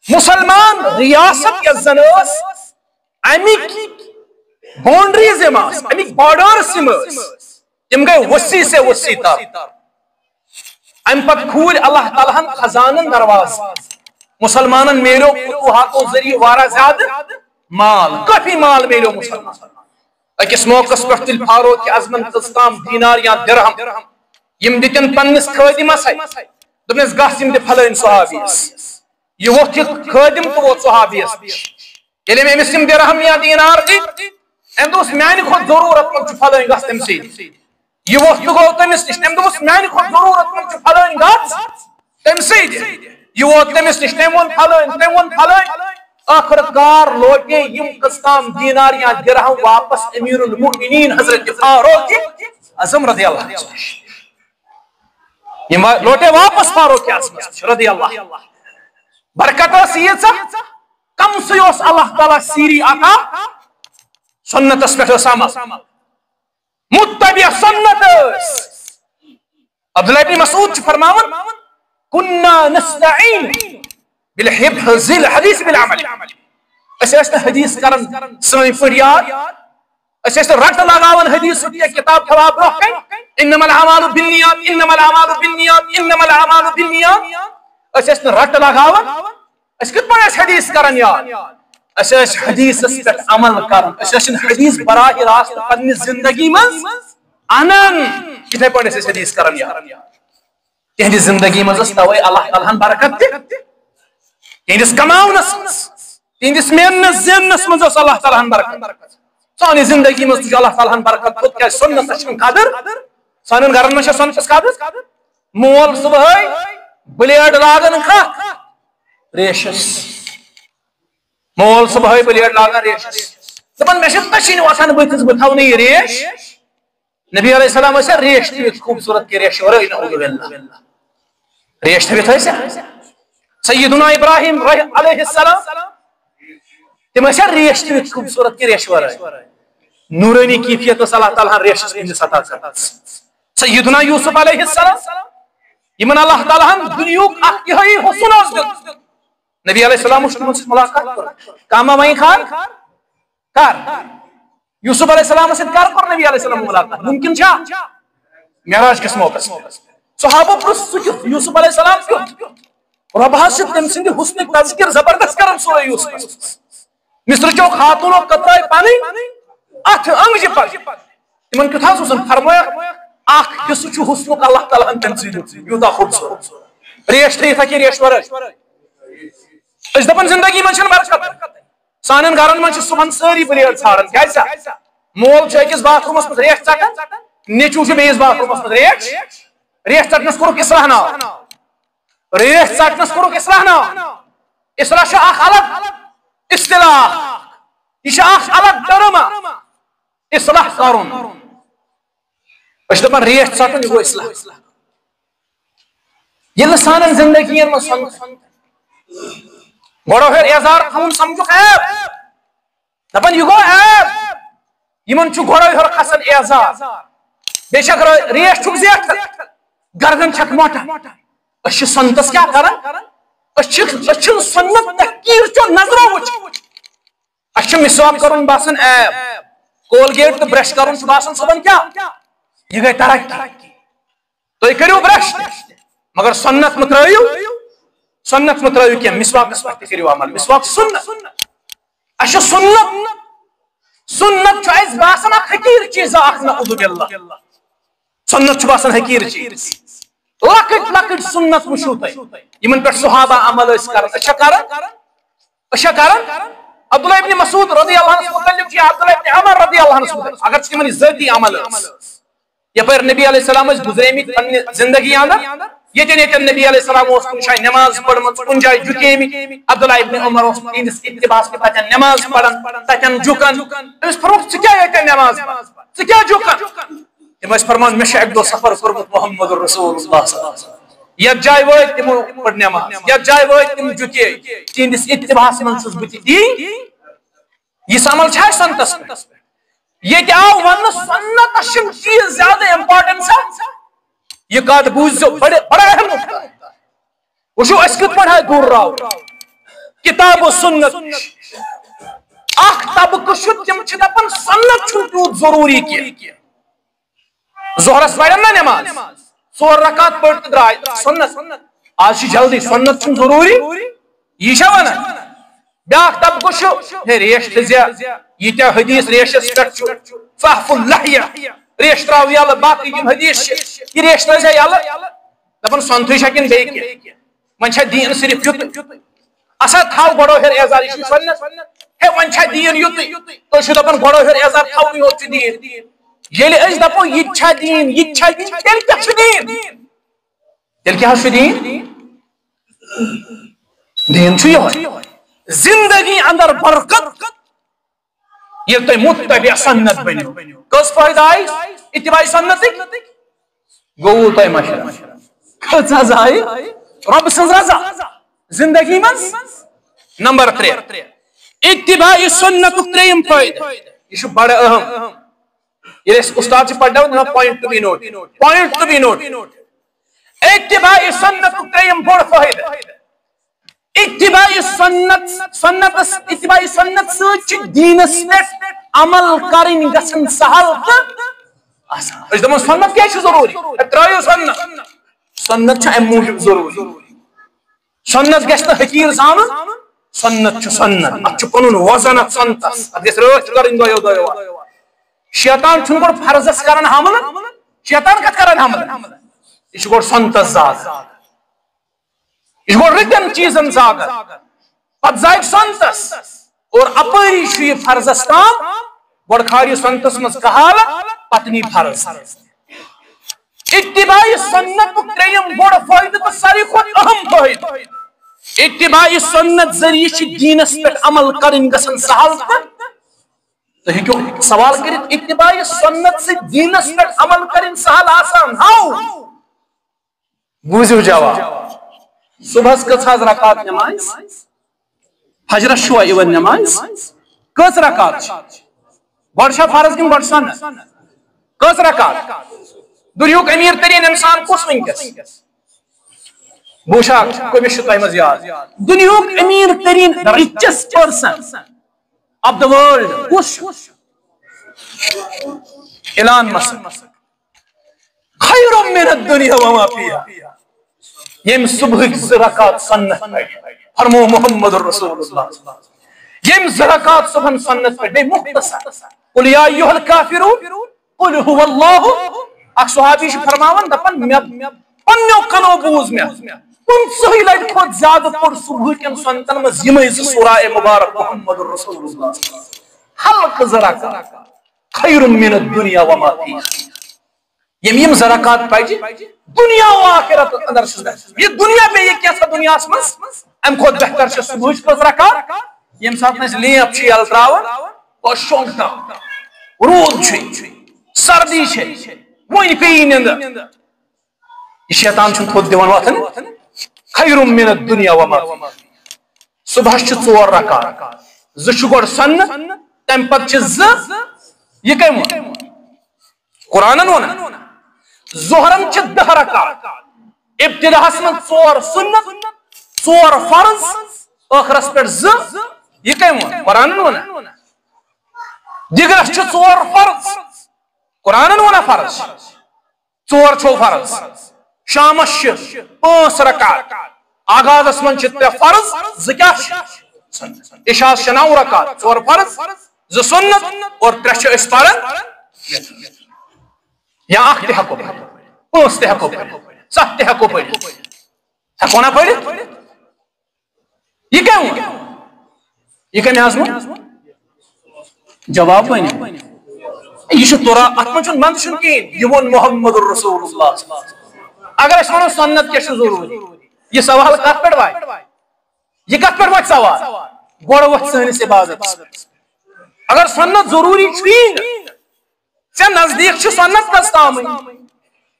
مسلمان ریاست یۄس زن ٲس، امیِکۍ boundaries یِم آسہٕ، امیِکۍ borders یِم ٲسۍ، تِم گٔے وسیع سے وسیع تر۔ امہِ پتہٕ کھوٗلۍ اللہ تعالیٰ ہن خزانن دروازٕ۔ مسلمانن میلیو فتوحاتو ذٔریعہٕ واریاہ زیادٕ مال، کٲفی مال میلیو مسلمانن۔ أکِس موقعس پٮ۪ٹھ تُلۍ فاروق اعظمن کٔژ تام دینار یا درہم، یِم دِتِن پننِس خٲدِمس۔ دوٚپنس، گژھ یِم دِ فلٲنۍ صحابیس۔ یہِ ووٚتھ یہِ خٲدِم تہٕ ووت صحابیس نِش۔ ییٚلہِ أمۍ أمِس یِم درہم یا دینار دِتۍ، أمۍ دوٚپُس، میانہِ کھۄتہٕ ضروٗرت مند چھُ فلٲنۍ، گژھ تٔمۍ سٕے نِش۔ یہِ ووٚتھ تہٕ گوٚو تٔمِس نِش، أمۍ دوٚپُس، میانہِ کھۄتہٕ ضروٗرت مند چھُ فلٲنۍ، گژھ تٔمۍ سٕے دِ۔ یہِ ووت تٔمِس نِش، تٔمۍ ووٚن فلٲنۍ، تٔمۍ ووٚن فلٲنۍ۔ ٲخٕر کار لوٹے یِم کٔژ تام دینار یا درہم واپس امیر المؤمنین حضرت فاروق اعظم رضی اللہ عنہ نِش۔ یِم وا-، لوٹے واپس فاروق اعظمس نِش رضی اللہ۔ برکت ٲس ییٖژاہ، کم سٕے اوس اللہ تعالیٰ سیٖری عطا، سنتس پٮ۪ٹھ ٲس عمل، متبع سنت ٲسۍ۔ عبداللہ ابن مسعود چھُ فرماوان، "كنا نستعين بالحفظ الحديث بالعمل۔" أسۍ ٲسۍ نہٕ حدیث کران سٲنۍ پٲٹھۍ یاد، أسۍ ٲسۍ نہٕ رٹہٕ لگاوان حدیثُک کینٛہہ، کتاب تھاوان برونٛہہ کنہِ، "انما الاعمال بالنیات، انما الاعمال بالنیات، انما الاعمال بالنیات۔" أسۍ ٲسۍ نہٕ رٹہٕ لگاوان، أسۍ کِتھ پٲٹھۍ ٲسۍ حدیث کران یاد؟ أسۍ ٲسۍ حدیثس پٮ۪ٹھ عمل کران، أسۍ ٲسۍ نہٕ حدیث براہ راست پننہِ زندگی منٛز انان۔ یِتھے پٲٹھۍ ٲسۍ أسۍ حدیث کران یاد۔ تِہنٛدِ زندگی منٛز ٲس توے اللہ تعالیٰ ہن برکت تہِ۔ تِہنٛدِس کماونس منٛز، تِہنٛدِس محنت زیننس منٛز ٲس اللہ تعالیٰ ہن برکت۔ سانہِ زندگی منٛز تہِ چھُ اللہ تعالیٰ ہن برکت تھوٚد، کیازِ سنتس چھنہٕ قدر۔ سانٮ۪ن گرن منٛز چھےٚ سنتس قدر؟ مول صبحٲے blade لاگان کتھ؟ ریشس۔ مول صبحٲے blade لاگان ریشس۔ دپان، مےٚ چھِ تٔچھِنۍ وۄتھان بٕتھِس، بہٕ تھاوٕ نہٕ یہِ ریش۔ نبی علیہ السلام ٲسۍ ریش تھٲوِتھ خوٗبصوٗرت کہِ ریشہِ ورٲے، نعوذ باللہ۔ ریش تھٲوِتھ ٲسۍ سیدنا ابراہیم رح-، علیہ السلام، تِم ٲسۍ ریش تھٲوِتھ خوٗبصوٗرت کہِ ریشہِ ورٲے۔ نورانی کیفیت ٲس اللہ تعالیٰ ہن ریشس کُنہِ سطح کران۔ سیدنا یوسف علیہ السلام، یِمن اللہ تعالیٰ ہن دُنیہُک اکھ یِہوٚے حسن اوس دیُتمُت۔ نبی علیہ السلام اوس تِمن سۭتۍ ملاقات کران۔ کاما وَنہِ خان کر؟ یوسف علیہ السلام سۭتۍ کر کوٚر نبی علیہ السلام ملاقات؟ ممکن چھا؟ معراج کِس موقعس۔ صحابو پرُژھ، سُہ کیُتھ؟ یوسف علیہ السلام کیُتھ؟ رۄب حظ چھُ تٔمۍ سٕنٛدِ حسنٕکۍ تذکر زبردست کران سورہ یوسفس۔ مصرٕچو خاتوٗنو کترٲے پنٕنۍ اتھٕ انگجہِ پتہٕ۔ تِمن کیُتھ حظ حسن؟ فرمویا، اکھ حصہٕ چھُ حسنُک اللہ تعالیٰ ہن تٔمۍ سٕے دیُتمُت، یوٗتاہ خوٗبصوٗرت۔ ریش تھٲیِتھ ہا کہِ ریش ورٲے؟ أسۍ دپان زندگی منٛز چھنہٕ برکت۔ سانٮ۪ن گرن منٛز چھِ صبحن سٲری بلیڈ ژھانڈان۔ کیازِ سا؟ مول چھُ أکِس باتھ روٗمس منٛز ریش ژٹان، نیٚچوٗ چھُ بیٚیِس باتھ روٗمس منٛز ریش، ریش ژٹنس کوٚرُکھ اصلاح ناو۔ ریش ژٹنس کوٚرُکھ اصلاح ناو۔ اصلاح چھُ اکھ الگ اصطلاح، یہِ چھُ اکھ الگ ٹرم۔ اصلاح کرُن، أسۍ چھِ دپان ریش ژٹُن، یہِ گوٚو اصلاح۔ ییٚلہِ سانٮ۪ن زندگین منٛز سۄنٛد گۄڈو ہیوٚر اعزار تھاوُن سمجھُکھ عیب، دپان یہِ گوٚو عیب، یِمن چھُ گۄڈو ہیوٚر کھسان اعزار۔ بیٚیہِ چھکھ را-، ریش چھُکھ زیٹھان، گردن چھکھ مۄٹان۔ أسۍ چھِ سنتس کیٛاہ کران؟ أسۍ چھِ، أسۍ چھِنہٕ سنت تحقیٖر چو نظرو وٕچھان۔ اَسہِ چھُ مسواک کرُن باسان عیب، کولگیٹ تہٕ برش کرُن چھُ باسان صُبحن کیٛاہ؟ یہِ گٔے ترقی۔ تُہۍ کٔرِو برش، مگر سنت مہٕ ترٲیِو، سنت مہٕ ترٲیِو کینٛہہ، مسواکس پٮ۪ٹھ تہِ کٔرِو عمل، مسواک سنت۔ اَسہِ چھُ سنت، سنت چھُ اَسہِ باسان اکھ حقیٖر چیٖزا اکھ، نعوذ باللہ۔ سنت چھُ باسان حقیٖر چیٖز۔ لۄکٕٹۍ لۄکٕٹۍ سنت وٕچھِو تُہۍ، یِمن پٮ۪ٹھ صحابہ عمل ٲسۍ کران، أسۍ چھا کران؟ أسۍ چھا کران؟ عبداللہ ابن مسعود رضی اللہ عنہ متعلق یا عبداللہ ابن عمر رضی اللہ عنہ متعلق، اگر ژٕ تِمن ذٲتی عمل ٲس، یپٲرۍ نبی علیہ السلام ٲسۍ گُزریمٕتۍ پننہِ زندگی اندر، ییٚتٮ۪ن ییٚتٮ۪ن نبی علیہ السلام اوس کُنہِ جایہِ نماز پٔرمٕژ، کُنہِ جایہِ جُکیمٕتۍ، عبداللہ ابن عمر اوس تِہنٛدِس اتباعس پٮ۪ٹھ تتٮ۪ن نماز پران، تتٮ۪ن جُکان۔ أمِس فرمووُکھ، "ژٕ کیٛاہ ییٚتٮ۪ن نماز پران؟ ژٕ کیٛاہ جُکان؟" تِم ٲسۍ فرمان، "مےٚ چھُ اَکہِ دۄہ سفر کوٚرمُت محمد رسول اللہ صلی اللہ علیہ وسلم۔ یَتھ جایہِ وٲتۍ تِمو پٔر نٮ۪ماز، یَتھ جایہِ وٲتۍ تِم جُکے، تِہنٛدِس اتباعس منٛز چھُس بہٕ تہِ تی۔" یہِ عمل چھا اَسہِ سنتس پٮ۪ٹھ؟ ییٚتہِ آو وننہٕ، سنتس چھُنہٕ چیٖز زیادٕ امپورٹنس۔ یہِ کتھ بوٗززیو، بڑٕ، بڑٕ اہم نقطہ۔ وٕچھِو، أسۍ کِتھ پٲٹھۍ آے دوٗر راو؟ کتاب و سنت۔ اکھ طبقہٕ چھُ، تِم چھِ دپان سنت چھُنہٕ تیوٗت ضروٗری کینٛہہ۔ ظہرس پرن نا نماز، ژور رکعت پٔر تہٕ درٛاے سنت۔ آز چھِ جلدی، سنت چھُنہٕ ضروٗری، یہِ چھا ونان؟ بیاکھ طبقہٕ چھُ، ہے، ریش تھٲزیا، ییٖتیٛاہ حدیث ریشس پٮ۪ٹھ چھُ، فاعف اللحیہ، ریش تراو یلہٕ، باقٕے یِم حدیث چھِ، یہِ ریش تھٲزیا یلہٕ۔ دپان سۄنتھٕے چھا کِنہٕ بیٚیہِ کینٛہہ؟ وۄنۍ چھا دیٖن صرف یُتُے؟ اسا تھاو گۄڈو ہیوٚر اعزار، یہِ چھُ سنت۔ ہے، وۄنۍ چھا دیٖن یُتُے؟ تُہۍ چھِو دپان گۄڈو ہیوٚر اعزار تھاونٕے یوت چھُ دیٖن۔ ییٚلہِ أسۍ دپو یہِ تہِ چھا دیٖن، یہِ تہِ چھا دیٖن، تیٚلہِ کیٛاہ چھُ دیٖن؟ تیٚلہِ کیٛاہ حظ چھُ دیٖن؟ دیٖن چھُ یِہوٚے۔ زندگی اندر برکت، ییٚلہِ تُہۍ متبع سنت بٔنِو۔ کٔژ فٲیدٕ آیہِ اتباع سنتٕکۍ؟ گوٚوُ تۄہہِ مشورٕ؟ کٔژ حظ آیہِ؟ رۄبہٕ سٕنٛز رضا زندگی منٛز۔ نمبر ترٛےٚ، اتباع سنتُک ترٛیٚیِم فٲیدٕ۔ یہِ چھُ بڑٕ اہم۔ ییٚلہِ أسۍ اُستاد چھِ پرناوان، دِوان point to be note، point to be note۔ اتباع سنتُک ترٛیٚیِم بوٚڑ فٲیدٕ، اتباع سنت، سنتس، اتباع سنت سۭتۍ چھِ دیٖنس پٮ۪ٹھ عمل کرٕنۍ گژھان سہل تہٕ آسان۔ أسۍ دپان سنت کیٛازِ چھُ ضروٗری؟ ہے، ترٛٲیِو سنت۔ سنت چھُ امہِ موٗجوٗب ضروٗری۔ سنت گژھِ نہٕ حقیٖر زانُن۔ سنت چھُ سنت، اتھ چھُ پنُن وزن اتھ سنتس، اتھ گژھِ رٲچھ کرٕنۍ دۄیو دۄیو۔ شیطان چھُنہٕ گۄڈٕ فرضس کران حملہٕ، شیطان کتھ کران حملہٕ؟ یہِ چھُ گۄڈٕ سنتس زاگان، یہِ چھُ گۄڈٕ رٕتٮ۪ن چیٖزن زاگان، پتہٕ زاگہِ سنتس۔ اور اپٲری چھُ یہِ فرضس تام، گۄڈٕ کھارِ یہِ سنتس منٛز کہالت، پتہٕ نی فرض۔ اتباع سنتُک ترٛیٚیِم بوٚڑ فٲیدٕ تہٕ ساروی کھۄتہٕ اہم فٲیدٕ، اتباع سنت ذٔریعہٕ چھِ دیٖنس پٮ۪ٹھ عمل کرٕنۍ گژھان سہل تہٕ تُہۍ ہیٚکِو سوال کٔرِتھ، اتباع سنت سۭتۍ دیٖنس پٮ۪ٹھ عمل کرٕنۍ سہل آسان؟ ہاو؟ بوٗزِو جواب۔ صبحس کٔژ حظ رکعت نماز؟ فجرس چھُوا یِوان نماز؟ کٔژ رکعت چھِ؟ گۄڈٕ چھا فرض کِنہٕ گۄڈٕ سنت؟ کٔژ رکعت؟ دُنیہُک امیر تریٖن انسان کُس وٕنکیٚس؟ بہٕ وٕچھا کٔمِس چھُ تۄہہِ منٛز یاد؟ دُنیہُک امیر تریٖن richest person of the world کُس چھُ؟ ایلان مسک۔ خیر من الدنیا وما فیہا۔ ییٚمۍ صبحٕکۍ زٕ رکعت سنت پرِ۔ فرمو محمد رسول اللہ۔ ییٚمۍ زٕ رکعت صبحن سنت پرِ، بیٚیہِ مختصر۔ قل یا ایھا الکافرون، قل ھو اللہ۔ اکھ صحابی چھُ فرماوان، دپان، مےٚ پننیو کنو بوٗز مےٚ پٕنٛژٕہٕے لٹہِ کھۄتہٕ زیادٕ پوٚر صبحٕکٮ۪ن سنتن منٛز یِمے زٕ سورہ مبارک محمد رسول اللہ۔ ہلکہٕ زٕ رکعت۔ خیر من الدنیا وما فیہا۔ ییٚمۍ یِم زٕ رکعت پجہِ، دنیا و آخرت اندر چھُس بہٕ۔ یہِ دنیا بیٚیہِ کینٛژھا دنیاہس منٛز، امہِ کھۄتہٕ بہتر چھِ صبحٕچ کٔژ رکعت، ییٚمہِ ساتہٕ نہٕ أسۍ لیمپ چھِ یَلہٕ ترٛاوان، بس شۄنٛگ تام۔ روٗد چھُ، سردی چھِ، وۄنۍ پیٚیہِ نِندٕ۔ یہِ شیطان چھُنہٕ تھوٚد دِوان وۄتھُن۔ خیر من الدنیا وما فیہا۔ صبحس چھِ ژور رکعت، زٕ چھِ گۄڈٕ سنت، تمہِ پتہٕ چھِ زٕ۔ یہِ کٔمۍ ووٚن؟ قرآنن ووٚن۔ ظہرن چھِ دَہ رکعت، ابتداہس منٛز ژور سنت، ژور فرض، ٲخرس پٮ۪ٹھ زٕ۔ یہِ کٔمۍ ووٚن؟ قرآنن ووٚن۔ دِگرس چھِ ژور فرض، قرآنن ووٚن فرض چھِ۔ ژور چھو فرض۔ شامس چھِ پانٛژھ رکعت۔ آغازس منٛز چھِ ترٛےٚ فرض، زٕ کیٛاہ چھِ؟ عشاءس چھِ نو رکعت، ژور فرض، زٕ سنت، اور ترٛےٚ چھِ أسۍ پران۔ یا اکھ تہِ ہٮ۪کو پٔرِتھ، پانٛژھ تہِ ہٮ۪کو پٔرِتھ، ستھ تہِ ہٮ۪کو پٔرِتھ۔ ہٮ۪کو نا پٔرِتھ؟ یہِ کٔمۍ ووٚن؟ یہِ کٔمۍ حظ ووٚن؟ جواب ؤنِو۔ یہِ چھُ تورا، اتھ منٛز چھُنہٕ منٛدٕ چھُنہٕ کِہیٖنۍ۔ یہِ ووٚن محمد رسول اللہ۔ اگر أسۍ ونو سنت کیٛاہ چھُ ضروٗری، یہِ سوال کتھ پٮ۪ٹھ واتہِ؟ یہِ کتھ پٮ۪ٹھ واتہِ سوال؟ گۄڈٕ وۄتھ سٲنِس عبادتس پٮ۪ٹھ۔ اگر سنت ضروٗری چھُیی نہٕ، ژےٚ نزدیٖک چھُ سنت کٔژ تامٕے؟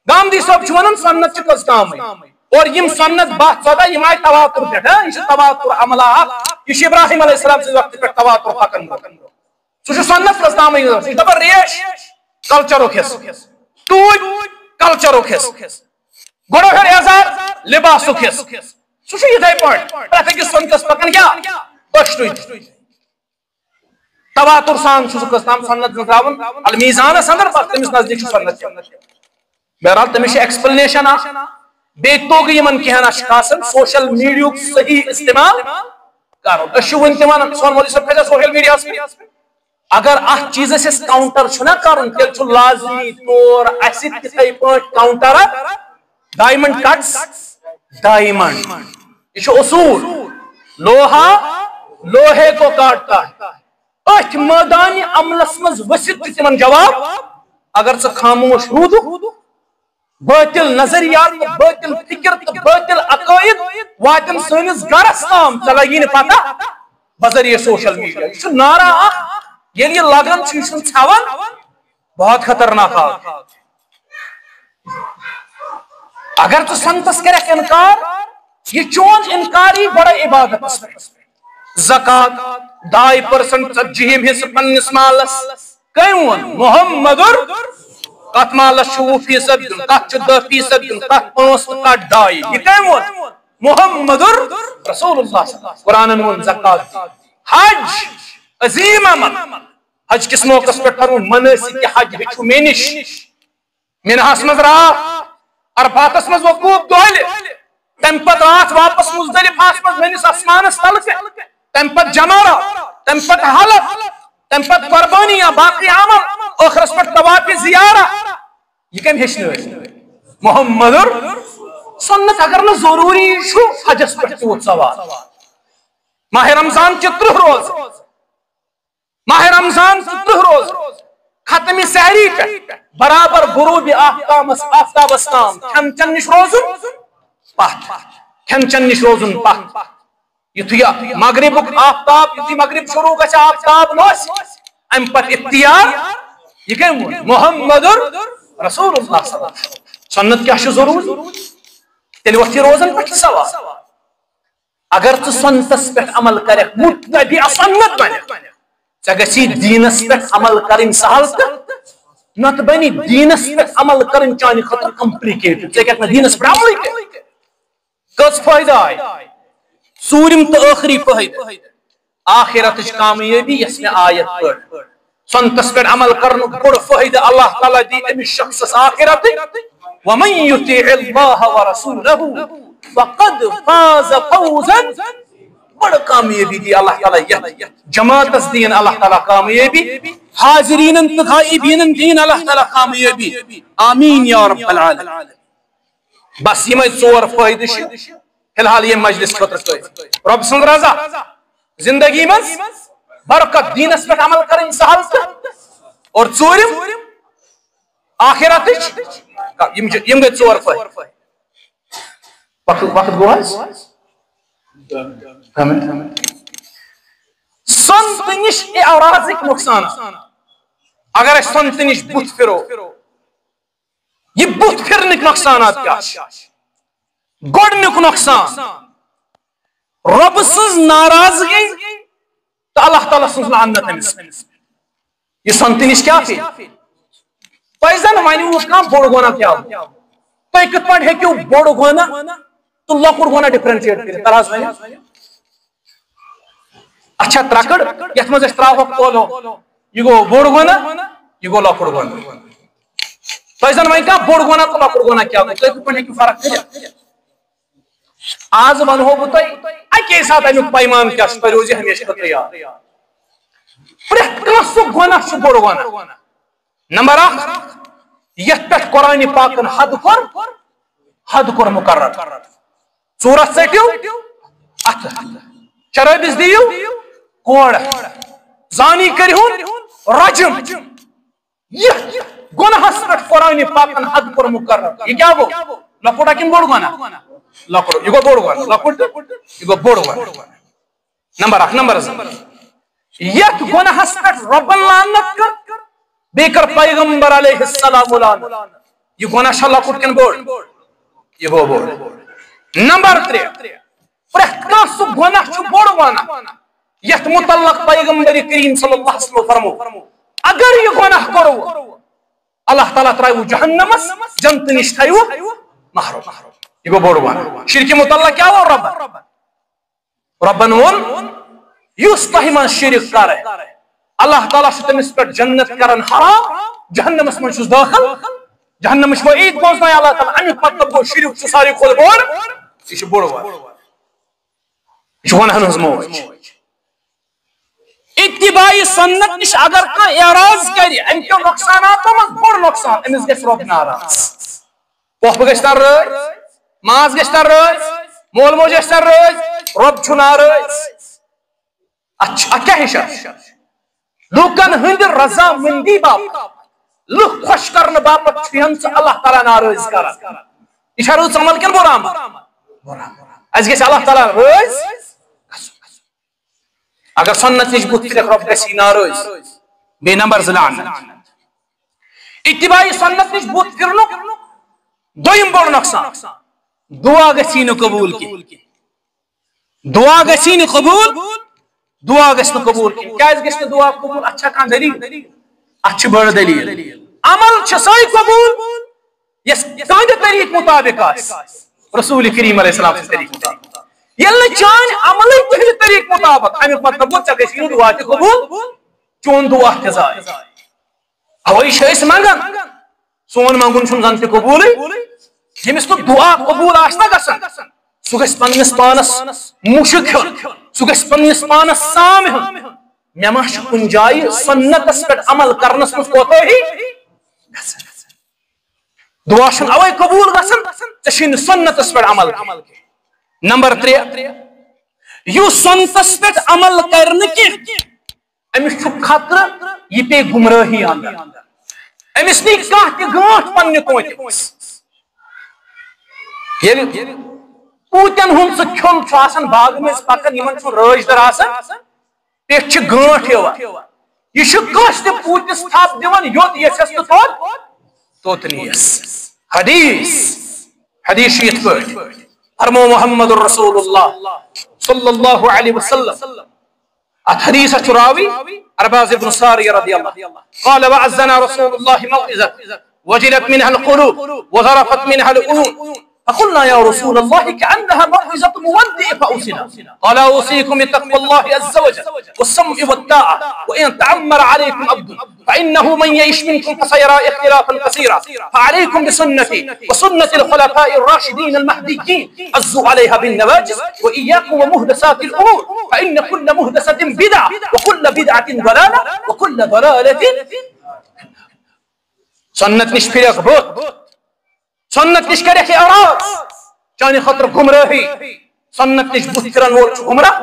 گامدی صٲب چھُ ونان سنت چھِ کٔژ تامٕے۔ اور یِم سنت باہ ژۄداہ یِم آیہِ تواتر پٮ۪ٹھ، ہاں، یہِ چھُ تواتر عملہ اکھ، یہِ چھُ ابراہیم علیہ السلام سٕنٛدِ وقتہٕ پٮ۪ٹھ تواتر پکان ووت۔ سُہ چھُ سنت کٔژ تامٕے، سُہ چھُ دپان ریش کلچرُک حصہٕ، ٹوٗپۍ کلچرُک حصہٕ، گۄڈٕ ہیوٚر یزار لباسُک حصہٕ۔ سُہ چھُ یِتھے پٲٹھۍ پرٛٮ۪تھ أکِس سنتس پکان کیٛاہ؟ دۄشوٕے۔ تواتر سان چھُ سُہ کٔژ تام سنت زٔنزراوُن المیزانس اندر، بس تٔمِس نزدیٖک چھُ سنت۔ بہرحال، تٔمِس چھِ explanation اکھ۔ بیٚیہِ توٚگ یِمن کینٛہن اشخاصن social media ہُک صحیح استعمال کرُن۔ أسۍ چھِ وُنہِ تہِ ونان، سون مولوی صٲب کھسہِ social media ہس پٮ۪ٹھ۔ اگر اتھ چیٖزس أسۍ counter چھُنہ کرُن، تیٚلہِ چھُ لازمی طور اسہِ تِتھے پٲٹھۍ counter diamond cuts diamond۔ یہِ چھُ اصوٗل، لوہا لوہے کو کاٹتا ہے۔ أتھۍ مٲدانہِ عملس منٛز ؤسِتھ چھُ تِمن جواب۔ اگر ژٕ خاموش روٗدُکھ، بٲطِل نظریات تہٕ بٲطِل فِکر تہٕ بٲطِل عقٲیِد واتن سٲنِس گرس تام، ژےٚ لگی نہٕ پتہ۔ بذریعہ social media، یہِ چھُ نعرہ اکھ، ییٚلہِ یہِ لگان چھُ، یہِ چھُنہٕ ژھٮ۪وان، بہت خطرناک حال۔ اگر ژٕ سنتس کرکھ انکار، یہِ چون انکار یی گۄڈے عبادتس پٮ۪ٹھ۔ زکات، ڈاے percent، ژتجیٖہِم حصہٕ پننِس مالس۔ کٔمۍ ووٚن؟ محمد۔ کتھ مالس چھُ وُہ فیصد دیُن، کتھ چھُ دہ فیصد دیُن، کتھ پانٛژھ تہٕ کتھ ڈاے؟ یہِ کٔمۍ ووٚن؟ محمد رسول اللہ۔ قرآنن ووٚن زکات۔ حج، عظیم عمل۔ حج کِس موقعس پٮ۪ٹھ فرموو، مناسک حج ہیٚچھِو مےٚ نِش۔ مِنہَس منٛز راتھ، عرفاتس منٛز وقوف دۄہلہِ، تمہِ پتہٕ راتھ واپس مزدلفہس منٛز میٲنِس آسمانس تلہٕ تہِ، تمہِ پتہٕ جمرہ، تمہِ پتہٕ حلق، تمہِ پتہٕ قربٲنی یا باقٕے عمل، ٲخرس پٮ۪ٹھ طواف زیارہ۔ یہِ کٔمۍ ہیٚچھنٲوۍ؟ محمد۔ سنت اگر نہٕ ضروٗری چھُ، حجس پٮ۪ٹھ تہِ ووت سوال۔ ماہ رمضان چہِ ترٕٛہ روزٕ، ماہ رمضان چہِ ترٕٛہ روزٕ، ختم سحری پٮ۪ٹھ برابر غروب آفتابس، آفتابس تام کھٮ۪ن چٮ۪ن نِش روزُن پتھ، کھٮ۪ن چٮ۪ن نِش روزُن پتھ۔ یُتھُے مغربُک آفتاب، یُتھُے مغرب شروع گژھِ، آفتاب لوسہِ، امہِ پتہٕ اختیار، یہِ کٔمۍ ووٚن؟ محمد رسول اللہ صلی اللہ علیہ وسلم۔ سنت کیٛاہ چھُ ضروٗری؟ تیٚلہِ وۄتھِ یہِ روزن پٮ۪ٹھ تہِ سوال۔ اگر ژٕ سنتس پٮ۪ٹھ عمل کرکھ، متبع سنت بنکھ، ژےٚ گژھی دیٖنس پٮ۪ٹھ عمل کرٕنۍ سہل تہٕ نتہٕ بنی دیٖنس پٮ۪ٹھ عمل کرٕنۍ چانہِ خٲطرٕ complicated۔ ژےٚ ہیٚککھ نہٕ دیٖنس پٮ۪ٹھ عملٕے کٔرِتھ۔ کٔژ فٲیدٕ آے؟ ژوٗرِم تہٕ ٲخری فٲیدٕ، آخرتٕچ کامیٲبی، یۄس مےٚ آیت پٔر۔ سنتس پٮ۪ٹھ عمل کرنُک بوٚڑ فٲیدٕ اللہ تعالیٰ دی أمِس شخصس آخرتٕچ۔ ومن یطع اللہ ورسولہ فقد فاز فوزا، بڑ کامیٲبی دی اللہ تعالیٰ یتھ جماعتس دین اللہ تعالیٰ کامیٲبی، حاضرینن تہٕ غائبینن دین اللہ تعالیٰ کامیٲبی۔ آمین یا رب العالمین۔ بس یمے ژور فٲیدٕ چھِ فی الحال ییٚمہِ مجلس خٲطرٕ کٲفی۔ رۄب سٕنٛز رضا، زندگی منٛز برکت، دینس پٮ۪ٹھ عمل کرٕنۍ سہل تہٕ اور ژوٗرِم آخرتٕچ۔ یِم چھِ، یِم گٔے ژور فٲیدٕ۔ وقت، وقت گوٚو حظ؟ سۄنتہٕ نِش اعراضٕکۍ نۄقصان۔ اگر أسۍ سۄنتہٕ نِش بُتھ پھِرو، یہِ بُتھ پھِرنٕکۍ نۄقصانات کیٛاہ چھِ؟ گۄڈٕنیُک نۄقصان، رۄبہٕ سٕنٛز ناراضگی تہٕ اللہ تعالیٰ سٕنٛز لعنت أمِس۔ یہِ سۄنتہٕ نِش کیٛاہ پھِرِ؟ تۄہہِ زن ونِوٕ کانٛہہ بوٚڑ گۄناہ کیٛاہ گوٚو؟ تُہۍ کِتھ پٲٹھۍ ہیٚکِو بوٚڑ گۄناہ تہٕ لۄکُٹ گۄناہ differentiate کٔرِتھ؟ تر حظ ؤنِو۔ اچھا، ترکڑ، یتھ منٛز أسۍ تراوہوکھ تولو، یہِ گوٚو بوٚڑ گۄناہ، یہِ گوٚو لۄکُٹ گۄناہ۔ تۄہہِ زن وۄنۍ کانٛہہ بوٚڑ گۄناہ تہٕ لۄکُٹ گۄناہ کیٛاہ گوٚو، تُہۍ کِتھ پٲٹھۍ ہیٚکِو فرق کٔرِتھ؟ آز ونہو بہٕ تۄہہِ اکے ساتہٕ امیُک پیمان کیٛاہ چھُ، تۄہہِ روزِ ہمیشہِ خٲطرٕ یاد۔ پرٛٮ۪تھ کانٛہہ سُہ گۄناہ چھُ بوٚڑ گۄناہ۔ نمبر اکھ، یتھ پٮ۪ٹھ قرآن پاکن حد کوٚر، حد کوٚر مقرر۔ ژوٗرس ژٔٹِو اتھٕ، شرٲبِس دِیِو کوڑ، زانی کٔرِہُن رجم۔ یتھ گۄناہس پٮ۪ٹھ قرآن پاکن حد کوٚر مقرر۔ یہِ کیٛاہ گوٚو؟ لۄکُٹ ہا کِنہٕ بوٚڑ گۄناہ؟ لۄکُٹ۔ یہِ گوٚو بوٚڑ گۄناہ۔ لۄکُٹ تہٕ یہِ گوٚو بوٚڑ گۄناہ۔ نمبر اکھ۔ نمبر زٕ، یتھ گۄناہس پٮ۪ٹھ رۄبن لعنت کٔر، بیٚیہِ کٔر پیغمبر علیہ السلام لعنت۔ یہِ گۄناہ چھا لۄکُٹ کِنہٕ بوٚڑ؟ یہِ گوٚو بوٚڑ۔ نمبر ترٛےٚ، پرٛٮ۪تھ کانٛہہ سُہ گۄناہ چھُ بوٚڑ گۄناہ، یتھ متعلق پیغمبر کریم صلی اللہ علیہ وسلم فرمو، اگر یہِ گۄناہ کوٚروٕ، اللہ تعالیٰ ترٛاوِ جہنمس، جنتہٕ نِش تھاوِ محروم۔ یہِ گوٚو بوٚڑ گۄناہ۔ شرکہِ متعلق کیٛاہ ووٚن رۄبن؟ رۄبن ووٚن، یُس تۄہہِ منٛز شرک کرِ، اللہ تعالیٰ چھُ تٔمِس پٮ۪ٹھ جنت کران حرام، جہنمس منٛز چھُس دٲخل۔ جہنمٕچ وعید بوزنایہِ اللہ تعالیٰ، امیُک مطلب گوٚو شرک چھُ ساروی کھۄتہٕ بوٚڑ، یہِ چھُ بوٚڑ گۄناہ۔ یہِ چھُ گۄناہن ہٕنٛز موج۔ اتباع سنت نِش اگر کانٛہہ اعراض کرِ، امہِ کیو نۄقصاناتو منٛز بوٚڑ نۄقصان، أمِس گژھِ رۄب ناراض۔ پۄپھ گژھِ تَر رٲضۍ، ماس گژھِ تَر رٲضۍ، مول موج گژھِ تَر رٲضۍ، رۄب چھُ ناراض۔ اتھ چھُ، اتھ کیٛاہ ہِش اکھ؟ لوٗکن ہٕنٛدِ رضامندی باپتھ، لُکھ خۄش کرنہٕ باپتھ چھُ یِہن ژٕ اللہ تعالیٰ ناراض کران۔ یہِ چھا رٕژ عمل کِنہٕ بُرٕ عمل؟ بُرٕ عمل۔ اَسہِ گژھِ اللہ تعالیٰ رٲضۍ گژھُن۔ اگر سنت نِش بُتھ پھِرکھ، رۄب گژھی ناراض۔ بیٚیہِ نمبر زٕ لعنت۔ اتباع سنت نِش بُتھ پھِرنُک دوٚیِم بوٚڑ نۄقصان، دُعا گژھی نہٕ قبوٗل کینٛہہ۔ دُعا گژھی نہٕ قبوٗل، دُعا گژھِ نہٕ قبوٗل کینٛہہ۔ کیٛازِ گژھِ نہٕ دُعا قبوٗل؟ اَتھ چھا کانٛہہ دٔلیٖل؟ اَتھ چھِ بٔڑ دٔلیٖل۔ عمل چھِ سۄے قبوٗل، یۄس تُہنٛدِ طریٖقہٕ مُطابِق آسہِ، رسول کریم علیہ السلام سٕنٛدِ طریٖقہٕ مُطابِق۔ ییٚلہِ نہٕ چانہِ عملٕے تُہنٛدِ طریٖقہٕ مُطابِق، اَمیُک مطلب گوٚو، ژےٚ گژھی نہٕ دُعا تہِ قبوٗل، چون دُعا تہِ ضایع۔ اَوَے چھِ أسۍ منٛگان، سون منٛگُن چھُنہٕ زن تہِ قبوٗلٕے۔ ییٚمِس نہٕ دُعا قبوٗل آسہِ نہ گژھان، سُہ گژھِ پننِس پانس مُشُک ہیوٚن، سُہ گژھِ پننِس پانس سام ہیوٚن۔ مےٚ ما چھُ کُنہِ جایہِ سنتس پٮ۪ٹھ عمل کرنس منٛز کوتاہی گژھان؟ دُعا چھُنہٕ اوے قبوٗل گژھان، ژےٚ چھُے نہٕ سنتس پٮ۪ٹھ عمل کینٛہہ۔ نمبر ترٛےٚ، یُس سنتس پٮ۪ٹھ عمل کرِ نہٕ کینٛہہ، أمِس چھُ خطرٕ یہِ پیٚیہِ گمرٲہی اندر۔ أمِس نی کانٛہہ تہِ گٲنٛٹھ پننہِ کوٹہِ منٛز۔ ییٚلہِ پوٗتٮ۪ن ہُنٛد سُہ کھیوٚن چھُ آسان باغہٕ منٛز پکان، یِمن چھُ رٲچھ در آسان، پیٚٹھۍ چھِ گٲنٛٹھ یِوان۔ یہِ چھُ کٲنٛسہِ تہِ پوٗتِس تھپھ دِوان، یوٚت یژھٮ۪س تہٕ توٚت، توٚت نِیَس۔ حدیث، حدیث چھُ یِتھ پٲٹھۍ، فرمو محمد رسول اللہ صلی اللہ علیہ وسلم۔ اتھ حدیثس چھُ راوی عرباض ابن ساریہ رضی اللہ۔ قال وعظنا رسول الله موعظة وجلت منها القلوب وذرفت منها العيون، فقلنا يا رسول الله كأنها موعظة مودع فأوصنا، قال أوصيكم بتقوى الله عز وجل والسمع والطاعة وإن تأمر عليكم عبد، فإنه من يعش منكم فسيرى اختلافا كثيرا، فعليكم بسنتي وسنة الخلفاء الراشدين المهديين، عضوا عليها بالنواجذ، وإياكم ومحدثات الأمور، فإن كل محدثة بدعة، وكل بدعة ضلالة، وكل ضلالة۔ سنت نش پھرکھ بُتھ، سنت نش کرکھ اعراض، چانہِ خٲطرٕ گمراہی۔ سنت نش بُتھ پھرن وول چھُ گمراہ،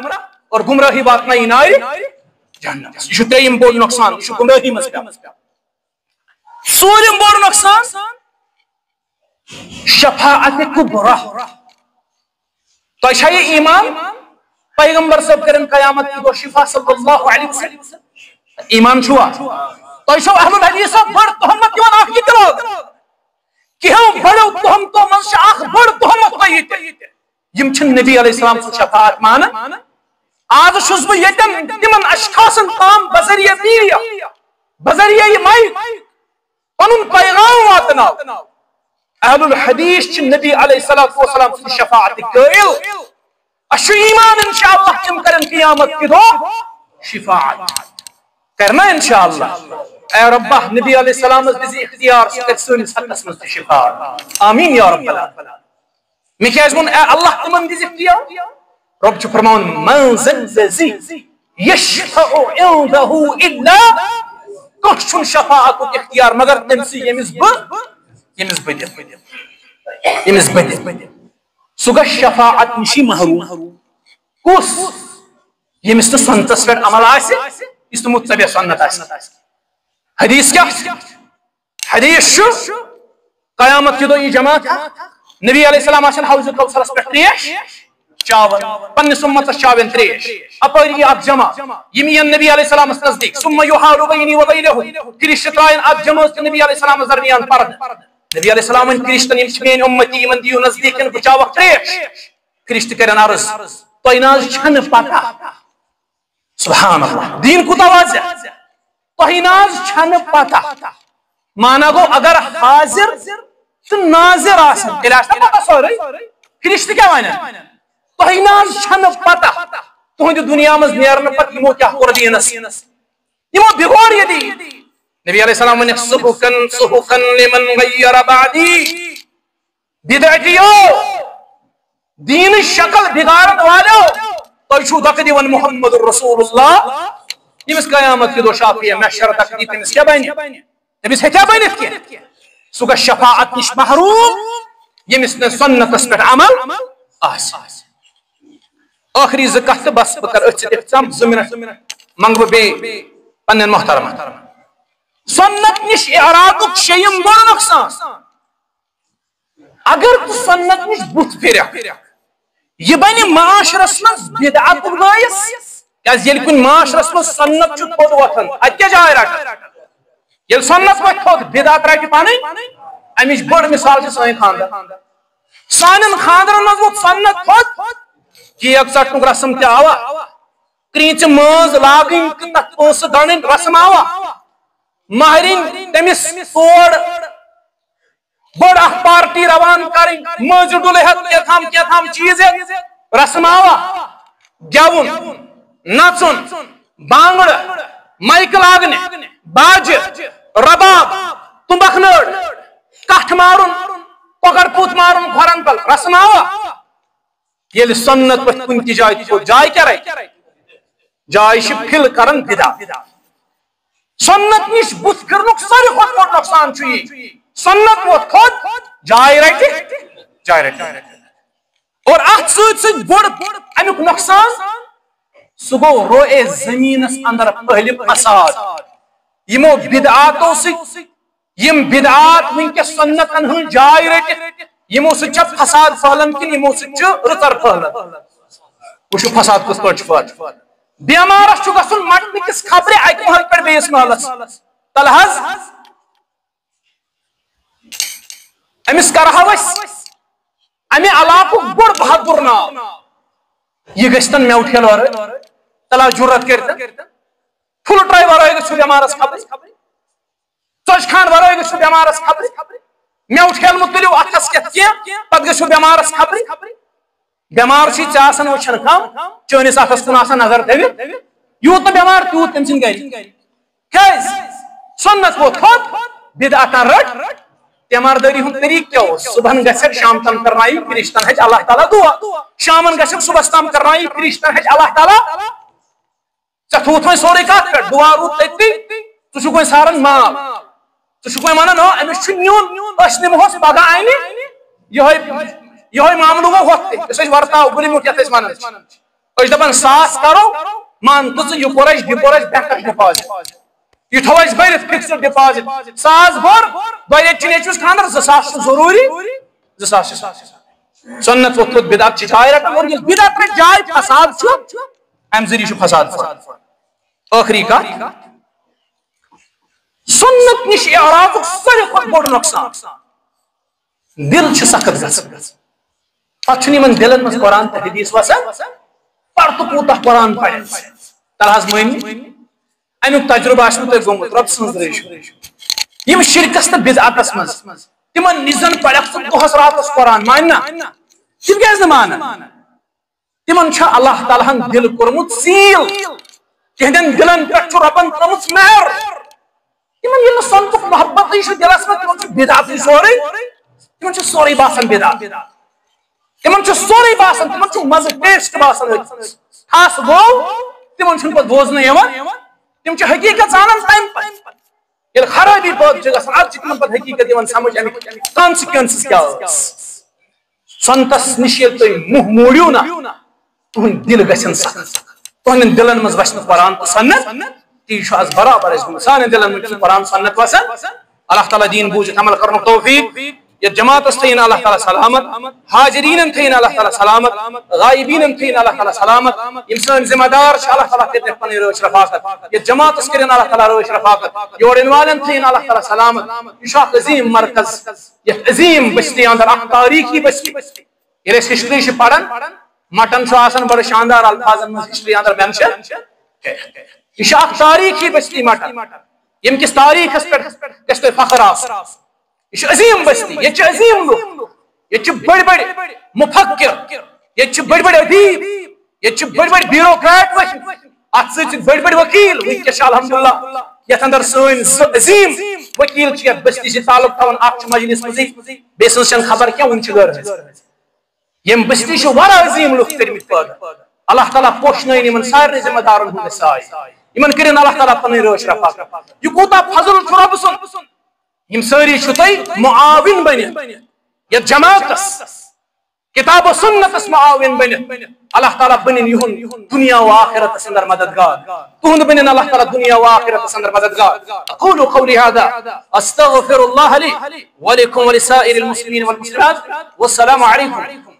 اور گمراہی واتنایہِ نارِ جہنمس۔ یہِ چھُ ترٛیٚیِم بوٚڑ نۄقصان، یہِ چھُ گمراہی منٛز پٮ۪وان۔ ژوٗرِم بوٚڑ نۄقصان، شفاعت کبریٰ۔ تۄہہِ چھا یہِ ایمان؟ پیغمبر صٲب کرن قیامت کہِ دۄہ شفاعت صلی اللہ علیہ وسلم۔ ایمان چھُوا؟ تۄہہِ چھو اہل الحدیثو بٔڑ تہمت دِوان اکھ یہِ تہِ لوگ۔ کینٛہو بڑو تہمتو منٛز چھِ اکھ بٔڑ تہمت تۄہہِ تہِ۔ یِم چھِنہٕ نبی علیہ السلام سٕنٛز شفاعت مانان۔ آز چھُس بہٕ ییٚتٮ۪ن تِمن اشخاصن تام بذریعہ میڈیا، بذریعہ یہِ مایک پنُن پیغام واتناو۔ اہل الحدیث چھِ نبی علیہ الصلوۃ والسلام سٕنٛز شفاعت قٲیل۔ اَسہِ چھُ ایمان انشاءاللہ تِم کرن قیامت کہِ دۄہ شفاعت۔ کرنا انشاءاللہ۔ اے ربہ، نبی علیہ السلامس دِژ اختیار، سُہ کرِ سٲنِس حقس منٛز تہِ شفاعت۔ آمین یا رب العالمین۔ مےٚ کیازِ ووٚن، اے اللہ، تِمن دِژ اختیار؟ رب چھُ فرماوان، من ذا الذی یشفع عنده الا، کانٛہہ چھُنہٕ شفاعتُک اختیار مگر تٔمۍ سٕے، ییٚمِس بہٕ، ییٚمِس بہٕ دِمہٕ، ییٚمِس بہٕ دِمہٕ۔ سُہ گژھِ شفاعت نِشی محروم۔ کُس؟ ییٚمِس نہٕ سنتس پٮ۪ٹھ عمل آسہِ، یُس نہٕ متبع سنت آسہِ۔ حدیث کیٛاہ چھُ؟ حدیث چھُ، قیامت کہِ دۄہ یی جماعت اکھ، نبی علیہ السلام آسن حوض کوثرس پٮ۪ٹھ تریش چاوان، پننِس امتس چاوین تریش، اپٲرۍ یی اکھ جماعت، یِم یِن نبی علیہ السلامس نزدیٖک، ثم یحال بینی و بینہم، فرشتہٕ ترایَن اتھ جمٲژ تہٕ نبی علیہ السلامس درمیان پردٕ۔ نبی علیہ السلام ونہِ فرشتن، یِم چھِ میٲنۍ امتی، یِمن دِیِو نزدیٖک، یِن بہٕ چاوکھ تریش۔ فرشتہٕ کرن عرض، تۄہہِ نہ حظ چھنہٕ پتہ۔ سبحان اللہ، دین کوٗتاہ واضح۔ تۄہہِ نہ حظ چھنہٕ پتہ۔ معنی گوٚو، اگر حاضر تہٕ ناظر آسن، تیٚلہِ آسہِ نہ پتہ سورُے۔ فرشتہٕ کیٛاہ ونن؟ تۄہہِ نہ حظ چھنہٕ پتہ، تُہنٛدِ دُنیا منٛز نیرنہٕ پتہٕ یِمو کیٛاہ کوٚر دینس۔ یِمو بِگوڑ یہِ دین۔ نبی علیہ السلام ونکھ، سحقا سحقا لمن غیر بعدی۔ بدعتیو، دینٕچ شکل بگاڑن والو، تۄہہِ چھُو دکہٕ دِوان محمد رسول اللہ، ییٚمِس قیامت کہِ دۄہ شافیع محشر دکہٕ دی، تٔمِس کیٛاہ بنہِ؟ تٔمِس ہیٚکیٛاہ بٔنِتھ کینٛہہ؟ سُہ گژھِ شفاعت نِش محروم، ییٚمِس نہٕ سنتس پٮ۪ٹھ عمل آسہِ۔ ٲخری زٕ کتھٕ تہٕ بس، بہٕ کرٕ أتھۍ سۭتۍ اختتام، زٕ منٹ منٛگہٕ بہٕ بیٚیہِ پننٮ۪ن محترمن۔ سنت نِش اعراضُک شیٚیِم بوٚڑ نۄقصان۔ اگر ژٕ سنت نِش بُتھ پھِرکھ، یہِ بنہِ معاشرس منٛز بدعتُک بٲعث۔ کیازِ ییٚلہِ کُنہِ معاشرس منٛز سنت چھُ تھوٚد وۄتھان، اتہِ کیٛاہ جاے رٹان؟ ییٚلہِ سنت وۄتھِ تھوٚد، بدعت رٹہِ پنٕنۍ۔ امِچ بٔڑ مثال چھِ سٲنۍ خاندر۔ سانٮ۪ن خاندرن منٛز ووٚتھ سنت تھوٚد، کیک ژٹنُک رسم تہِ آوا، کرٛینٛژِ مٲنٛز لاگٕنۍ تہٕ تتھ پونٛسہٕ گنڈٕنۍ رسم آوا، مہرِنۍ تٔمِس تور بٔڑ اکھ پارٹی روان کرٕنۍ، مٲنٛزِ ڈُلہٕ ہٮ۪تھ کیٛاہ تام کیٛاہ تام چیٖز ہٮ۪تھ، رسم آوا، گٮ۪وُن، نژُن، بانگڑٕ، مایکہٕ لاگنہِ، باجہِ، رباب، تُمبکھ نٲر، کٹھ مارُن، کۄکر پوٗت مارُن کھۄرن تل، رسم آوا۔ ییٚلہِ سنت پٮ۪ٹھ کُنہِ تہِ جایہِ تھوٚد، جاے کیٛاہ رٹہِ؟ جاے چھِ فِل کران بدعت۔ سنت نِش بُتھ پھِرنُک ساروی کھۄتہٕ بوٚڑ نۄقصان چھُ یی، سنت ووت تھوٚد، جاے رٹہِ، جاے رٹہِ۔ اور اتھ سۭتۍ سۭتۍ بوٚڑ امیُک نۄقصان، سُہ گوٚو روئے زمینس اندر پھٔہلہِ فساد۔ یِمو بدعاتو سۭتۍ، یِم بدعات وٕنکیٚس سنتن ہٕنٛز جاے رٔٹِتھ، یِمو سۭتۍ چھا فساد پھٔہلان کِنہٕ یِمو سۭتۍ چھُ رٕژر پھٔہلان؟ وٕچھِو فساد کِتھ پٲٹھۍ چھُ پھٔہلان۔ بیمارس چھُ گژھُن مٹنہٕ کِس خبرِ اکہِ محلہٕ پٮ۪ٹھ بیٚیِس محلس۔ تلہٕ حظ، أمِس کرہو أسۍ امہِ علاقُک بوٚڑ بہادُر ناو، یہِ گژھِ تن مٮ۪وٕ ٹھیلہٕ ورٲے۔ تلہٕ حظ، جُرت کٔرِتھ پھُل ٹرٛاے ورٲے گژھِ سُہ بیمارس خبرِ، ژۄچہِ خان ورٲے گژھِ سُہ بیمارس خبرِ، مٮ۪وٕ ٹھیلہٕ مہٕ تُلِو اتھس کٮ۪تھ کینٛہہ، پتہٕ گژھِ سُہ بیمارس خبرِ۔ بیمار چھُے ژےٚ آسان وٕچھان کم، چٲنِس اتھس کُن آسان نظر تھٲوِتھ، یوٗت نہٕ بیمار تیوٗت تٔمۍ سٕنٛدِ گرِ۔ کیازِ؟ سُنت ووٚتھ تھوٚد، بدعتن رٔٹ۔ تیماردٲری ہُنٛد طریٖقہٕ کیٛاہ اوس؟ صبحن گژھکھ، شام تام کرناوی فرشتن ہچ اللہ تعالیٰ دعا، شامن گژھکھ، صبحس تام کرناوی فرشتن ہچ اللہ تعالیٰ۔ ژےٚ تھوٚوُتھ وۄنۍ سورُے کتھ پٮ۪ٹھ، دعا روٗد تٔتی، ژٕ چھُکھ وۄنۍ ساران مال، ژٕ چھُکھ وۄنۍ ونان، نہ، أمِس چھُ نیُن، أسۍ نِمہوس پگاہ انہِ۔ یِہوٚے، یِہوٚے معاملہٕ گوٚو ہۄتھ تہِ، یُس أسۍ ورتاو، گُلہِ میوٗٹھ یتھ أسۍ ونان چھِ۔ أسۍ دپان ساس کرو، مان تہٕ ژٕ، یہِ کوٚر اَسہِ، یہِ کوٚر اَسہِ بینکس ڈپازٹ، یہِ تھوٚو اَسہِ بٔرِتھ فکسڈ ڈپازٹ۔ ساس بوٚر، دۄیہِ لٹہِ چھُ نیٚچوِس خانٛدر، زٕ ساس چھُ ضروٗری، زٕ ساس چھُ۔ سُنت ووٚتھ تھوٚد، بدعت چھِ جاے رٹان، اور ییٚلہِ بدعت رٹہِ جاے، فساد چھُ، امہِ ذٔریعہٕ چھُ فساد پھٔہلان۔ ٲخری کتھ، سُنت نِش اعراضُک ساروی کھۄتہٕ بوٚڑ نۄقصان، دِل چھِ سخت گژھان۔ پتہٕ چھُنہٕ یِمن دِلن منٛز قرآن تہٕ حدیث وسان، پر تہٕ کوٗتاہ قرآن پرِ۔ تلہٕ حظ مٲنِو، امیُک تجربہٕ آسہِ نہٕ تۄہہِ گوٚمُت، رۄب سٕنٛز رٲضی۔ یِم شرکس تہٕ بدعتس منٛز، تِمن نِش زن پرکھ ژٕ دۄہس راتس قرآن، مانہِ نا؟ تِم کیازِ نہٕ مانان؟ تِمن چھُ اللہ تعالیٰ ہن دِل کوٚرمُت سیٖل، تِہنٛدٮ۪ن دِلن پٮ۪ٹھ چھُ رۄبن ترٲومٕژ مہر۔ تِمن ییٚلہِ نہٕ سۄنتُک محبتٕے چھُ دِلس منٛز، تِمن چھُ بدعتٕے سورُے، تِمن چھُ سورُے باسان بدعت، تِمن چھُ سورُے باسان، تِمن چھُ مزٕ ٹیسٹ باسان أتھۍ منٛز۔ خاص گوٚو، تِمن چھُنہٕ پتہٕ بوزنہٕ یِوان، تِم چھِ حقیٖقت زانان تمہِ پتہٕ۔ ییٚلہِ خرٲبی پٲدٕ چھِ گژھان، ادٕ چھِ تِمن پتہٕ حقیٖقت یِوان سمجھ، امیُک کانسیکوینسز کیٛاہ ٲس۔ سنتس نِش ییٚلہِ تُہۍ مُہ موٗڑِو نا، تُہنٛدۍ دِل گژھن سخت، تُہنٛدٮ۪ن دِلن منٛز وسہِ نہٕ قرآن تہٕ سنت۔ تی چھُ از برابر اَسہِ گوٚمُت، سانٮ۪ن دِلن منٛز چھُنہٕ قرآن سنت وسان۔ اللہ تعالیٰ دین بوٗزِتھ عمل کرنُک توفیق۔ یتھ جماعتس تھٲیِن اللہ تعالیٰ سلامت، حاضریٖنن تھٲیِن اللہ تعالیٰ سلامت، غائبیٖنن تھٲیِن اللہ تعالیٰ سلامت۔ یِم سٲنۍ ذمہ دار چھِ، اللہ تعالیٰ کٔرِنَکھ پنٕنۍ رٲچھ رفاقت۔ یتھ جماعتس کٔرِن اللہ تعالیٰ رٲچھ رفاقت۔ یور یِنہٕ والٮ۪ن تھٲیِن اللہ تعالیٰ سلامت۔ یہِ چھُ اکھ عظیٖم مرکز، یتھ عظیٖم بستی اندر، اکھ تاریخی بستی۔ ییٚلہِ أسۍ ہسٹری چھِ پران، مٹن چھُ آسان بڑٕ شاندار الفاظن منٛز ہسٹری اندر مینشن۔ یہِ چھِ اکھ تاریخی بستی مٹن، ییٚمہِ کِس تاریخس پٮ۪ٹھ گژھِ تۄہہِ فخر آسُن۔ یہِ چھِ عظیٖم بستی، ییٚتہِ چھِ عظیٖم لُکھ، ییٚتہِ چھِ بٔڑۍ بٔڑۍ مفکر، ییٚتہِ چھِ بٔڑۍ بٔڑۍ ادیٖب، ییٚتہِ چھِ بٔڑۍ بٔڑۍ بیوروکریٹ ؤتھمٕتۍ، اتھ سۭتۍ سۭتۍ بٔڑۍ بٔڑۍ وکیل۔ وٕنکیٚس چھِ الحمدللہ یتھ اندر سٲنۍ زٕ عظیٖم وکیل چھِ یتھ بستی سۭتۍ تعلق تھاوان، اکھ چھُ مجلس منٛزٕے، بیٚیہِ سٕنٛز چھنہٕ خبر کینٛہہ، وُنہِ چھِ گٲر حٲضِر۔ ییٚمہِ بستی چھِ واریاہ عظیٖم لُکھ کٔرمٕتۍ پٲدٕ۔ اللہ تعالیٰ پوشنٲیِن یِمن سارنٕے ذمہ دارن ہُنٛد سایہِ۔ یِمن کٔرِن اللہ تعالیٰ پنٕنۍ رٲچھ رفاقت۔ یہِ کوٗتاہ فضل چھُ رۄبہٕ سُنٛد۔ یِم سٲری چھِو تُہۍ معاوِن بٔنِتھ یَتھ جماعتس، کتاب و سنتس معاوِن بٔنِتھ۔ اللہ تعالیٰ بٔنِن یِہُنٛد دُنیا و آخرتس اندر مددگار۔ تُہُنٛد بٔنِن اللہ تعالیٰ دُنیا و آخرتس اندر مددگار۔ أقول قولي هذا، أستغفر الله لي ولكم ولسائر المسلمين والمسلمات۔ والسلام عليكم